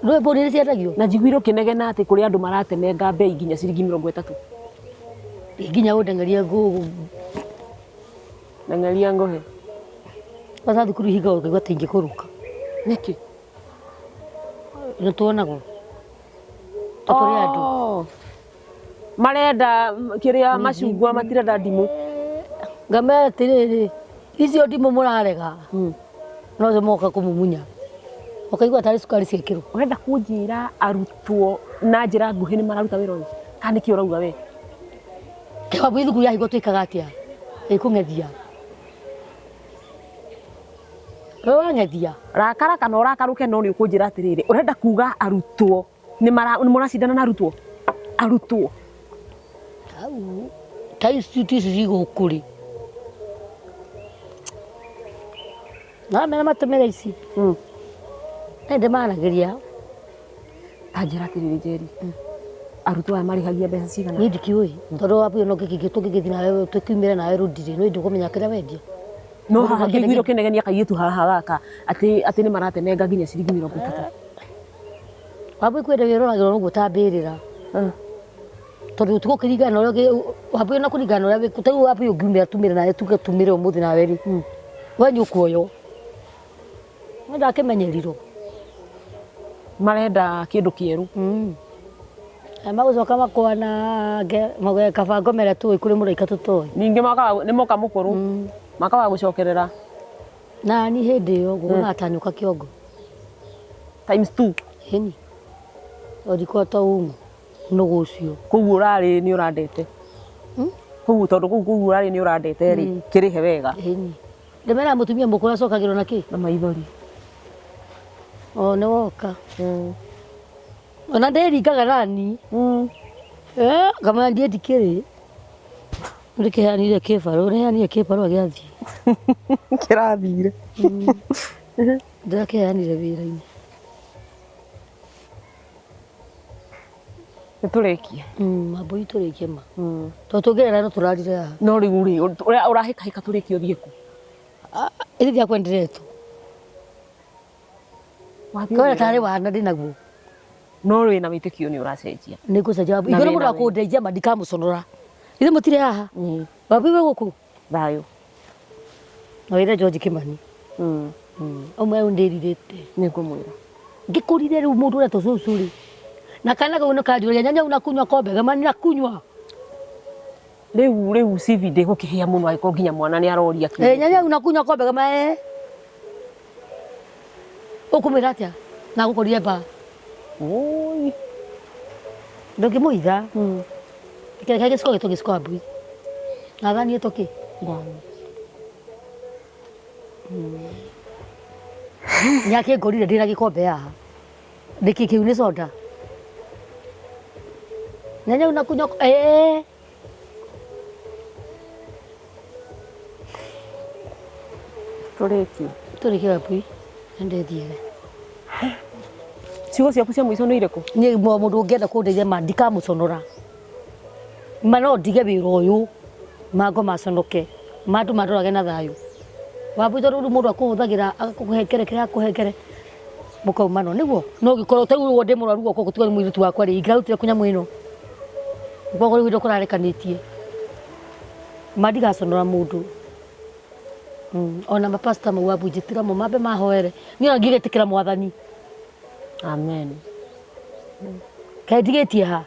Ndũĩ mbũni nĩ ciendagio? Na njiguire ũkĩnegena atĩ kũrĩ andũ maratemenga mbei nginya ciringi 30. Nginya ũndeng'erie ngũ Neng'eria ngũhe. Kwanza thukuru ihinga ũkaigua ta ingĩkũrũka. Nĩkĩ? Nĩ tuonagwo. Ta tũrĩ andũ. Oh. Marenda kĩrĩa macungwa matirenda ndimũ. Ngamera atĩrĩrĩ, icio ndimũ mũrarega. No cio moka kũmumunya. Ũkaigua tarĩ cukari ciekĩrwo. Ũrenda kũnjĩra arutwo na njĩra nguhĩ nĩ mararuta wĩra ũyũ? Kana nĩkĩ ũrauga we? Wambui thukuru yahingwo twĩkaga atĩa? Ĩkũng'ethia. We wang'ethia. Rakara kana ũrakarũke no nĩ ũkũnjĩra atĩrĩrĩ, ũrenda kuga arutwo nĩ mũracindana na arutwo? Arutwo. Hau ta ici ici ci gũkũ rĩ. No mera matũmĩre ici. Nĩ ndĩmaragĩria. Ta njĩra atĩrĩrĩ Njeri, arutwo aya marĩhagia mbeca cigana? Niĩ ndikĩũĩ tondũ Wambui no tũngĩgĩthiĩ nawe tũkiumĩre nawe rũndirĩ nĩ ndũkũmenya kĩrĩa wendia. No haha ngĩiguire ũkĩnegenia kairĩtu haha gaka atĩ atĩ nĩ maratemenga nginya ciringi 30. Wambui kwĩ hĩndĩ wĩroragĩrwo ũguo ta mbĩrĩra. Tondũ tũgũkĩringana na ũrĩa Wambui na kũringana na ũrĩa ta rĩu Wambui ũngiumĩra tumĩre nawe tuge tumĩre ũmũthĩ nawe rĩ, we nĩ ũkuoywo. No ndakĩmenyerirwo. Marenda kĩndũ kĩerũ. Magũcoka makwanange mauge kaba ngomere tũĩ kũrĩ mũraika tũtoĩ. Ningĩ makaga nĩ moka mũkũrũ. Makaga gũcokerera. Na ni hĩndĩ ĩyo ngũgũthaga ta nyoka kĩongo. Times 2. Ĩni. Ũndikwa ta ũng'ũ nũgũ ũcio. Kũu ũrarĩ nĩ ũrandete. Kũu tondũ kũu kũu ũrarĩ nĩ ũrandete rĩ, kĩrĩhe wega. Ĩni. Ndĩmeraga mũtumia mũkũrũ acokagĩrwo na kĩ? Na maithori. O nĩ woka. Ona ndĩringaga nani. Ngamwĩra ndiĩ ndikĩrĩ. Ndĩkĩheanire kĩbarũa, nĩheanire kĩbarũa gĩathiĩ. Kĩrathire. Ndĩrakĩheanire wĩra-inĩ. Nĩ tũrĩkie. Mambui tũrĩkie ma. Tondũ tũngĩrera no tũrarire haha. No rĩu rĩ, ũrahĩkahĩka tũrĩkie ũthiĩ kũ? Ithe ndiakwa ndĩretwo. Kawĩra tarĩ wana ndĩnaguo. No wĩna wĩtĩkio nĩ ũracenjia. Nĩ ngũcenjia Wambui. Na Ingĩona wĩna mũndũ wa wĩ- kũndeithia ma ndikamũconora. Ithe mũtirĩ haha. Wambui wĩ gũkũ. Thayũ. Na wĩre George Kimani. Ũmwe ũyũ ndĩrirĩte. Nĩ ngũmwĩra. Ngĩkũrire rĩu mũndũ ũretwo cũcũ rĩ. Na kana kau nĩ kanjũragia nyanya unakunywa kombe gama ninakunywa. Rĩu rĩu CV ndĩgũkĩhĩa mũno angĩkorwo nginya mwana nĩ aroria Eh, nyanya unakunywa kombe gama eh. Ũkũmwĩra atĩa? Na gũkorire ba. Oi. Ndũngĩmũhitha. Kĩrĩa gĩciko gĩtwo gĩciko wa mbui. Na thani ĩtwo kĩ? Thani. Nĩ akĩngorire ndĩna gĩkombe haha. Nĩkĩ kĩu nĩ soda? Nyanya unakunywa eh. Tũrĩkie. Tũrĩkie wa mbui. Ndĩthiĩre. Ciugo ciaku cia mũico nĩ irĩkũ? Niĩ mũndũ ũngĩenda kũndeithia ma ndikamũconora. Ma no ndige wĩra ũyũ mango maconoke ma andũ mandorage na thayũ. Wambui tondũ rĩu mũndũ akũhũthagĩra agakũhengere kĩrĩa akũhengere mũkaumana nĩguo no ũngĩkorwo ta rĩu ũguo ndĩ mũrwaru guoko gũtigwo nĩ mũirĩtu wakwa rĩ ingĩrarutire kũ nyamũ ĩno? Koguo rĩu kũrarekanĩtie. Ma ndigaconora mũndũ. Ona mapasta mau Wambui njĩtĩra mo mambe mahoere. Niĩ ona ngĩgetĩkĩra mwathani. Amen. Kaĩ ndigĩtie ha?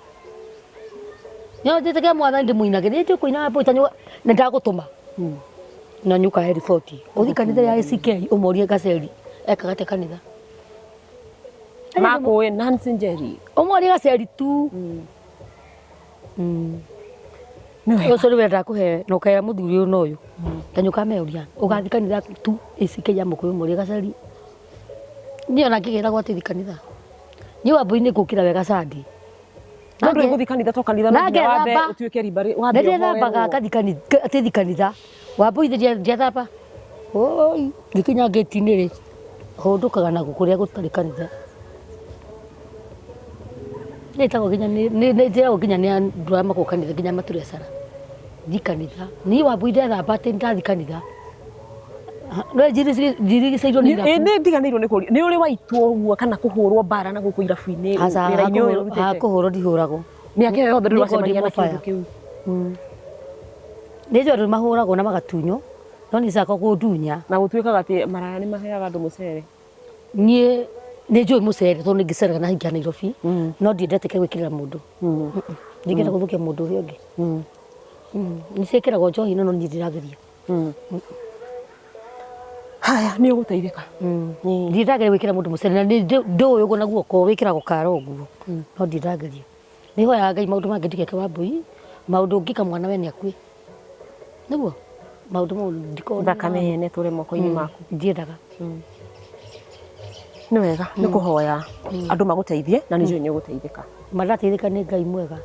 Nĩ njĩtĩkĩra mwathani ndĩmũinagĩre. Nĩ njũĩ kũina Wambui ta nĩ ndagũtũma. Na nĩ ũkahe riboti. Ũthiĩ kanitha ya ACK ũmorie Gaceri ekaga atĩa kanitha. Makũĩ Nancy Njeri. Ũmorie Gaceri tu. Nĩ wega. Ũcio nĩwe ndakũhe na ũkera mũthuri ũyũ na ũyũ. Ta nĩ ũkameuria. Ũgathiĩ kanitha tu ACK ya Mũkũyũ ũmorie Gaceri. Niĩ ona ngĩgĩragwo atĩ thiĩ kanitha. Niĩ Wambui nĩ ngũkĩra wega Sunday. No ndũĩ gũthiĩ kanitha to kanitha no nginya wambe Nangethamba. ũtuĩke rimba wambe Nĩndĩthambaga ũhoerwo. ngathi kanitha atĩ thiĩ kanitha. Wambui ithe ndiathamba. Oi ngĩkinya ngĩti-inĩ rĩ hũndũkaga na kũrĩa gũtarĩ kanitha. Nĩtagwo nginya nĩ njĩragwo nginya nĩ andũ arĩa makoragwo kanitha nginya maturecara. Thiĩ kanitha. Niĩ Wambui ndethamba atĩ ndathiĩ kanitha. Njirigicĩirio nĩ irabu. Ĩ nĩ ndiganĩirwo nĩ kũria. Nĩ ũrĩ waitwo ũguo kana kũhũrwo mbara na gũkũ irabu-inĩ Aca wĩra-inĩ ũyũ ũrutĩte? kũhũrwo ndihũragwo. Mĩaka ĩyo yothe ndũrĩ Nĩ wacemania na ngondimwo kĩndũ fire. kĩu. Nĩ njũĩ andũ mahũragwo na magatunywo no niĩ cakwa kũndunya. Na gũtuĩkaga atĩ maraya nĩ maheaga andũ mũcere. Niĩ nĩ njũĩ mũcere tondũ nĩ ngĩceraga na hinga Nairobi no ndiendete gwĩkĩrĩra mũndũ. Ndingĩenda gũthũkia mũndũ ũrĩa ũngĩ. Nĩ ciĩkĩragwo njohi no niĩ ndirageria. Haya nĩ ũgũteithĩka. Ndindageria gwĩkĩra mũndũ mũcere na nĩ ndũĩ ũguo na guoko wĩkĩragwo kara ũguo no ndindageria. Nĩ hoyaga Ngai maũndũ mangĩ ndigeke Wambui, maũndũ ũngĩka mwana we nĩ akue. Nĩguo? Maũndũ mau ndikoragwo Thakame yene ĩtũre moko-inĩ maku. Ndiendaga. Nĩ wega nĩ kũhoya andũ magũteithie na nĩ njũĩ nĩ ũgũteithĩka. Ma ndateithĩka nĩ Ngai mwega.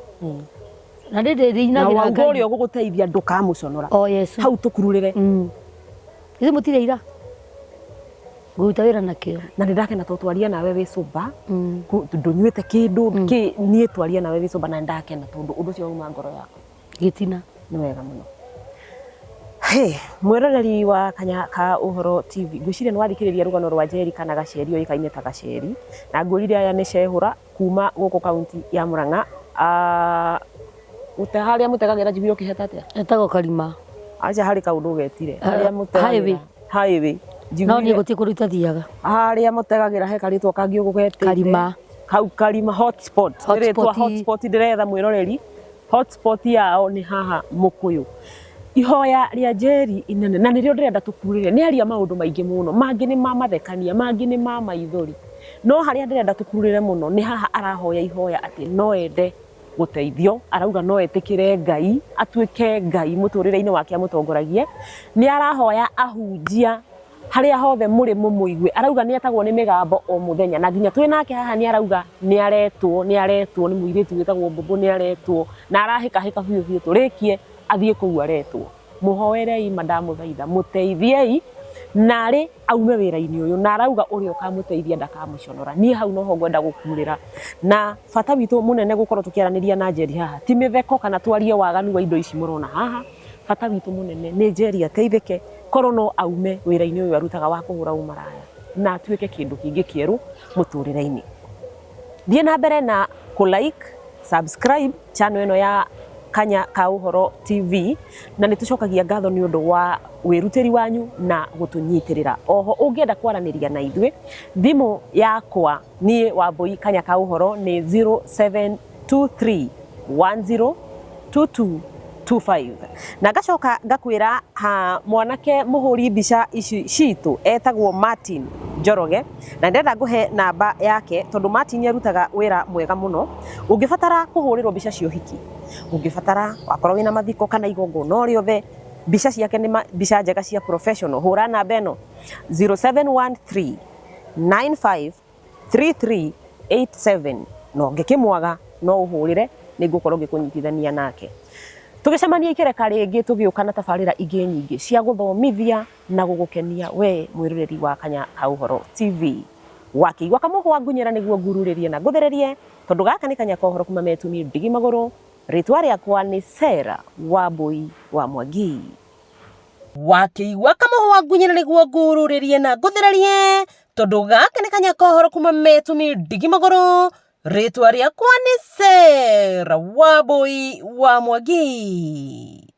Na nĩ Na ndĩrĩinagĩra wauga Ngai. ũrĩa ũgũgũteithia ndũkamũconora. O Yesu. Hau tũkururĩre. Ithuĩ mũtirĩ ira. Ngũruta wĩra na kĩo. Na nĩ ndakena tondũ twaria nawe wĩ sober. Ndũnyuĩte kĩndũ kĩ niĩ twaria nawe wĩ sober na nĩ ndakena tondũ ũndũ ũcio wauma ngoro yaku. Gĩtina. Nĩ wega mũno. Hey, mwĩroreri wa Kanya ka Ũhoro TV, ngwĩciria nĩ wathikĩrĩria rũgano rwa Njeri kana Gaceri oĩkaine ta Gaceri, na ngwĩrire aya nĩ Cehũra kuma gũkũ kaunti ya Murang'a. Harĩa mũtegagĩra njiguire ũkĩheta atĩa? Etagwo Karima. Aca harĩ kaũndũ ũgetire. Harĩa mũtegagĩra. Highway. Highway. No niĩ gũtirĩ kũndũ itathiaga. Harĩa mũtegagĩra he karĩtwa kangĩ ũgũgetĩte. Karima. Hau Karima hotspot. Nĩ rĩtwa Hotspot. Hotspot ndĩretha mwĩroreri. Hotspot yao nĩ haha Mũkũyũ. Ihoya rĩa Njeri inene na nĩrĩo ndĩrenda tũkurĩre. Nĩ aria maũndũ maingĩ mũno, mangĩ nĩ ma mathekania, mangĩ nĩ ma maithori. No harĩa ndĩrenda tũkurĩre mũno nĩ haha arahoya ihoya atĩ no ende gũteithio, arauga no etĩkĩre Ngai, atuĩke Ngai mũtũrĩre-inĩ wake amũtongoragie. Nĩ arahoya ahunjia harĩa hothe mũrĩ mũmũigue. Arauga nĩ etagwo nĩ mĩgambo o mũthenya na nginya twĩ nake haha nĩ arauga nĩ aretwo, nĩ aretwo nĩ mũirĩtu wĩtagwo Mbũmbũ nĩ aretwo na arahĩkahĩka biũ biũ tũrĩkie athiĩ kũu aretwo. Mũhoerei ma ndamũthaitha, mũteithiei narĩ aume wĩra-inĩ ũyũ na arauga ũrĩa ũkamũteithia ndakamũconora. Niĩ hau noho ngwenda gũkurĩra na bata witũ mũnene gũkorwo tũkĩaranĩria na Njeri haha ti mĩtheko kana twarie waganu wa indo ici mũrona haha. Bata witũ mũnene nĩ Njeri ateithĩke korwo no aume wĩra-inĩ ũyũ arutaga wa kũhũra ũmaraya na atuĩke kĩndũ kĩngĩ kĩerũ mũtũrĩre-inĩ. Thiĩ na mbere na kũ like, subscribe channel ĩno ya Kanya ka Ũhoro TV na nĩ tũcokagia ngatho nĩ ũndũ wa wĩrutĩri wanyu na gũtũnyitĩrĩra. Oho ũngĩenda kwaranĩria na ithuĩ thimũ yakwa niĩ Wambui Kanya ka Ũhoro nĩ 0723 10 2225 na ngacoka ngakwĩra ha mwanake mũhũri mbica ici citũ etagwo Martin Njoroge, na ndĩrenda ngũhe namba yake tondũ Martin arutaga wĩra mwega mũno. Ũngĩbatara kũhũrĩrwo mbica cia ũhiki, ũngĩbatara wakorwo wĩna mathiko kana igongona o rĩothe, mbica ciake nĩ mbica njega cia professional. Hũra namba ĩno 0713 95 3387 na ũngĩkĩmwaga no ũhũrĩre nĩ ngũkorwo ngĩkũnyitithania nake. Tũgĩcemania ikereka rĩngĩ tũgĩũka na tabarĩra ingĩ nyingĩ cia gũthomithia na gũgũkenia we mwĩroreri wa Kanya ka Ũhoro TV. Wakĩigua kamũhwa ngunyĩra nĩguo ngururĩrie na ngũthererie tondũ gaka nĩ Kanya ka Ũhoro kuma Metuni Ndigi Magũrũ. Rĩtwa rĩakwa nĩ Sarah Wambui wa Mwangi. Wakĩigua kamũhwa ngunyĩra nĩguo ngururĩrie na ngũthererie tondũ gaka nĩ kanya ka ũhoro kuma Metuni Ndigi Magũrũ. Rĩtwa rĩakwa nĩ Sarah Wambui wa Mwangi.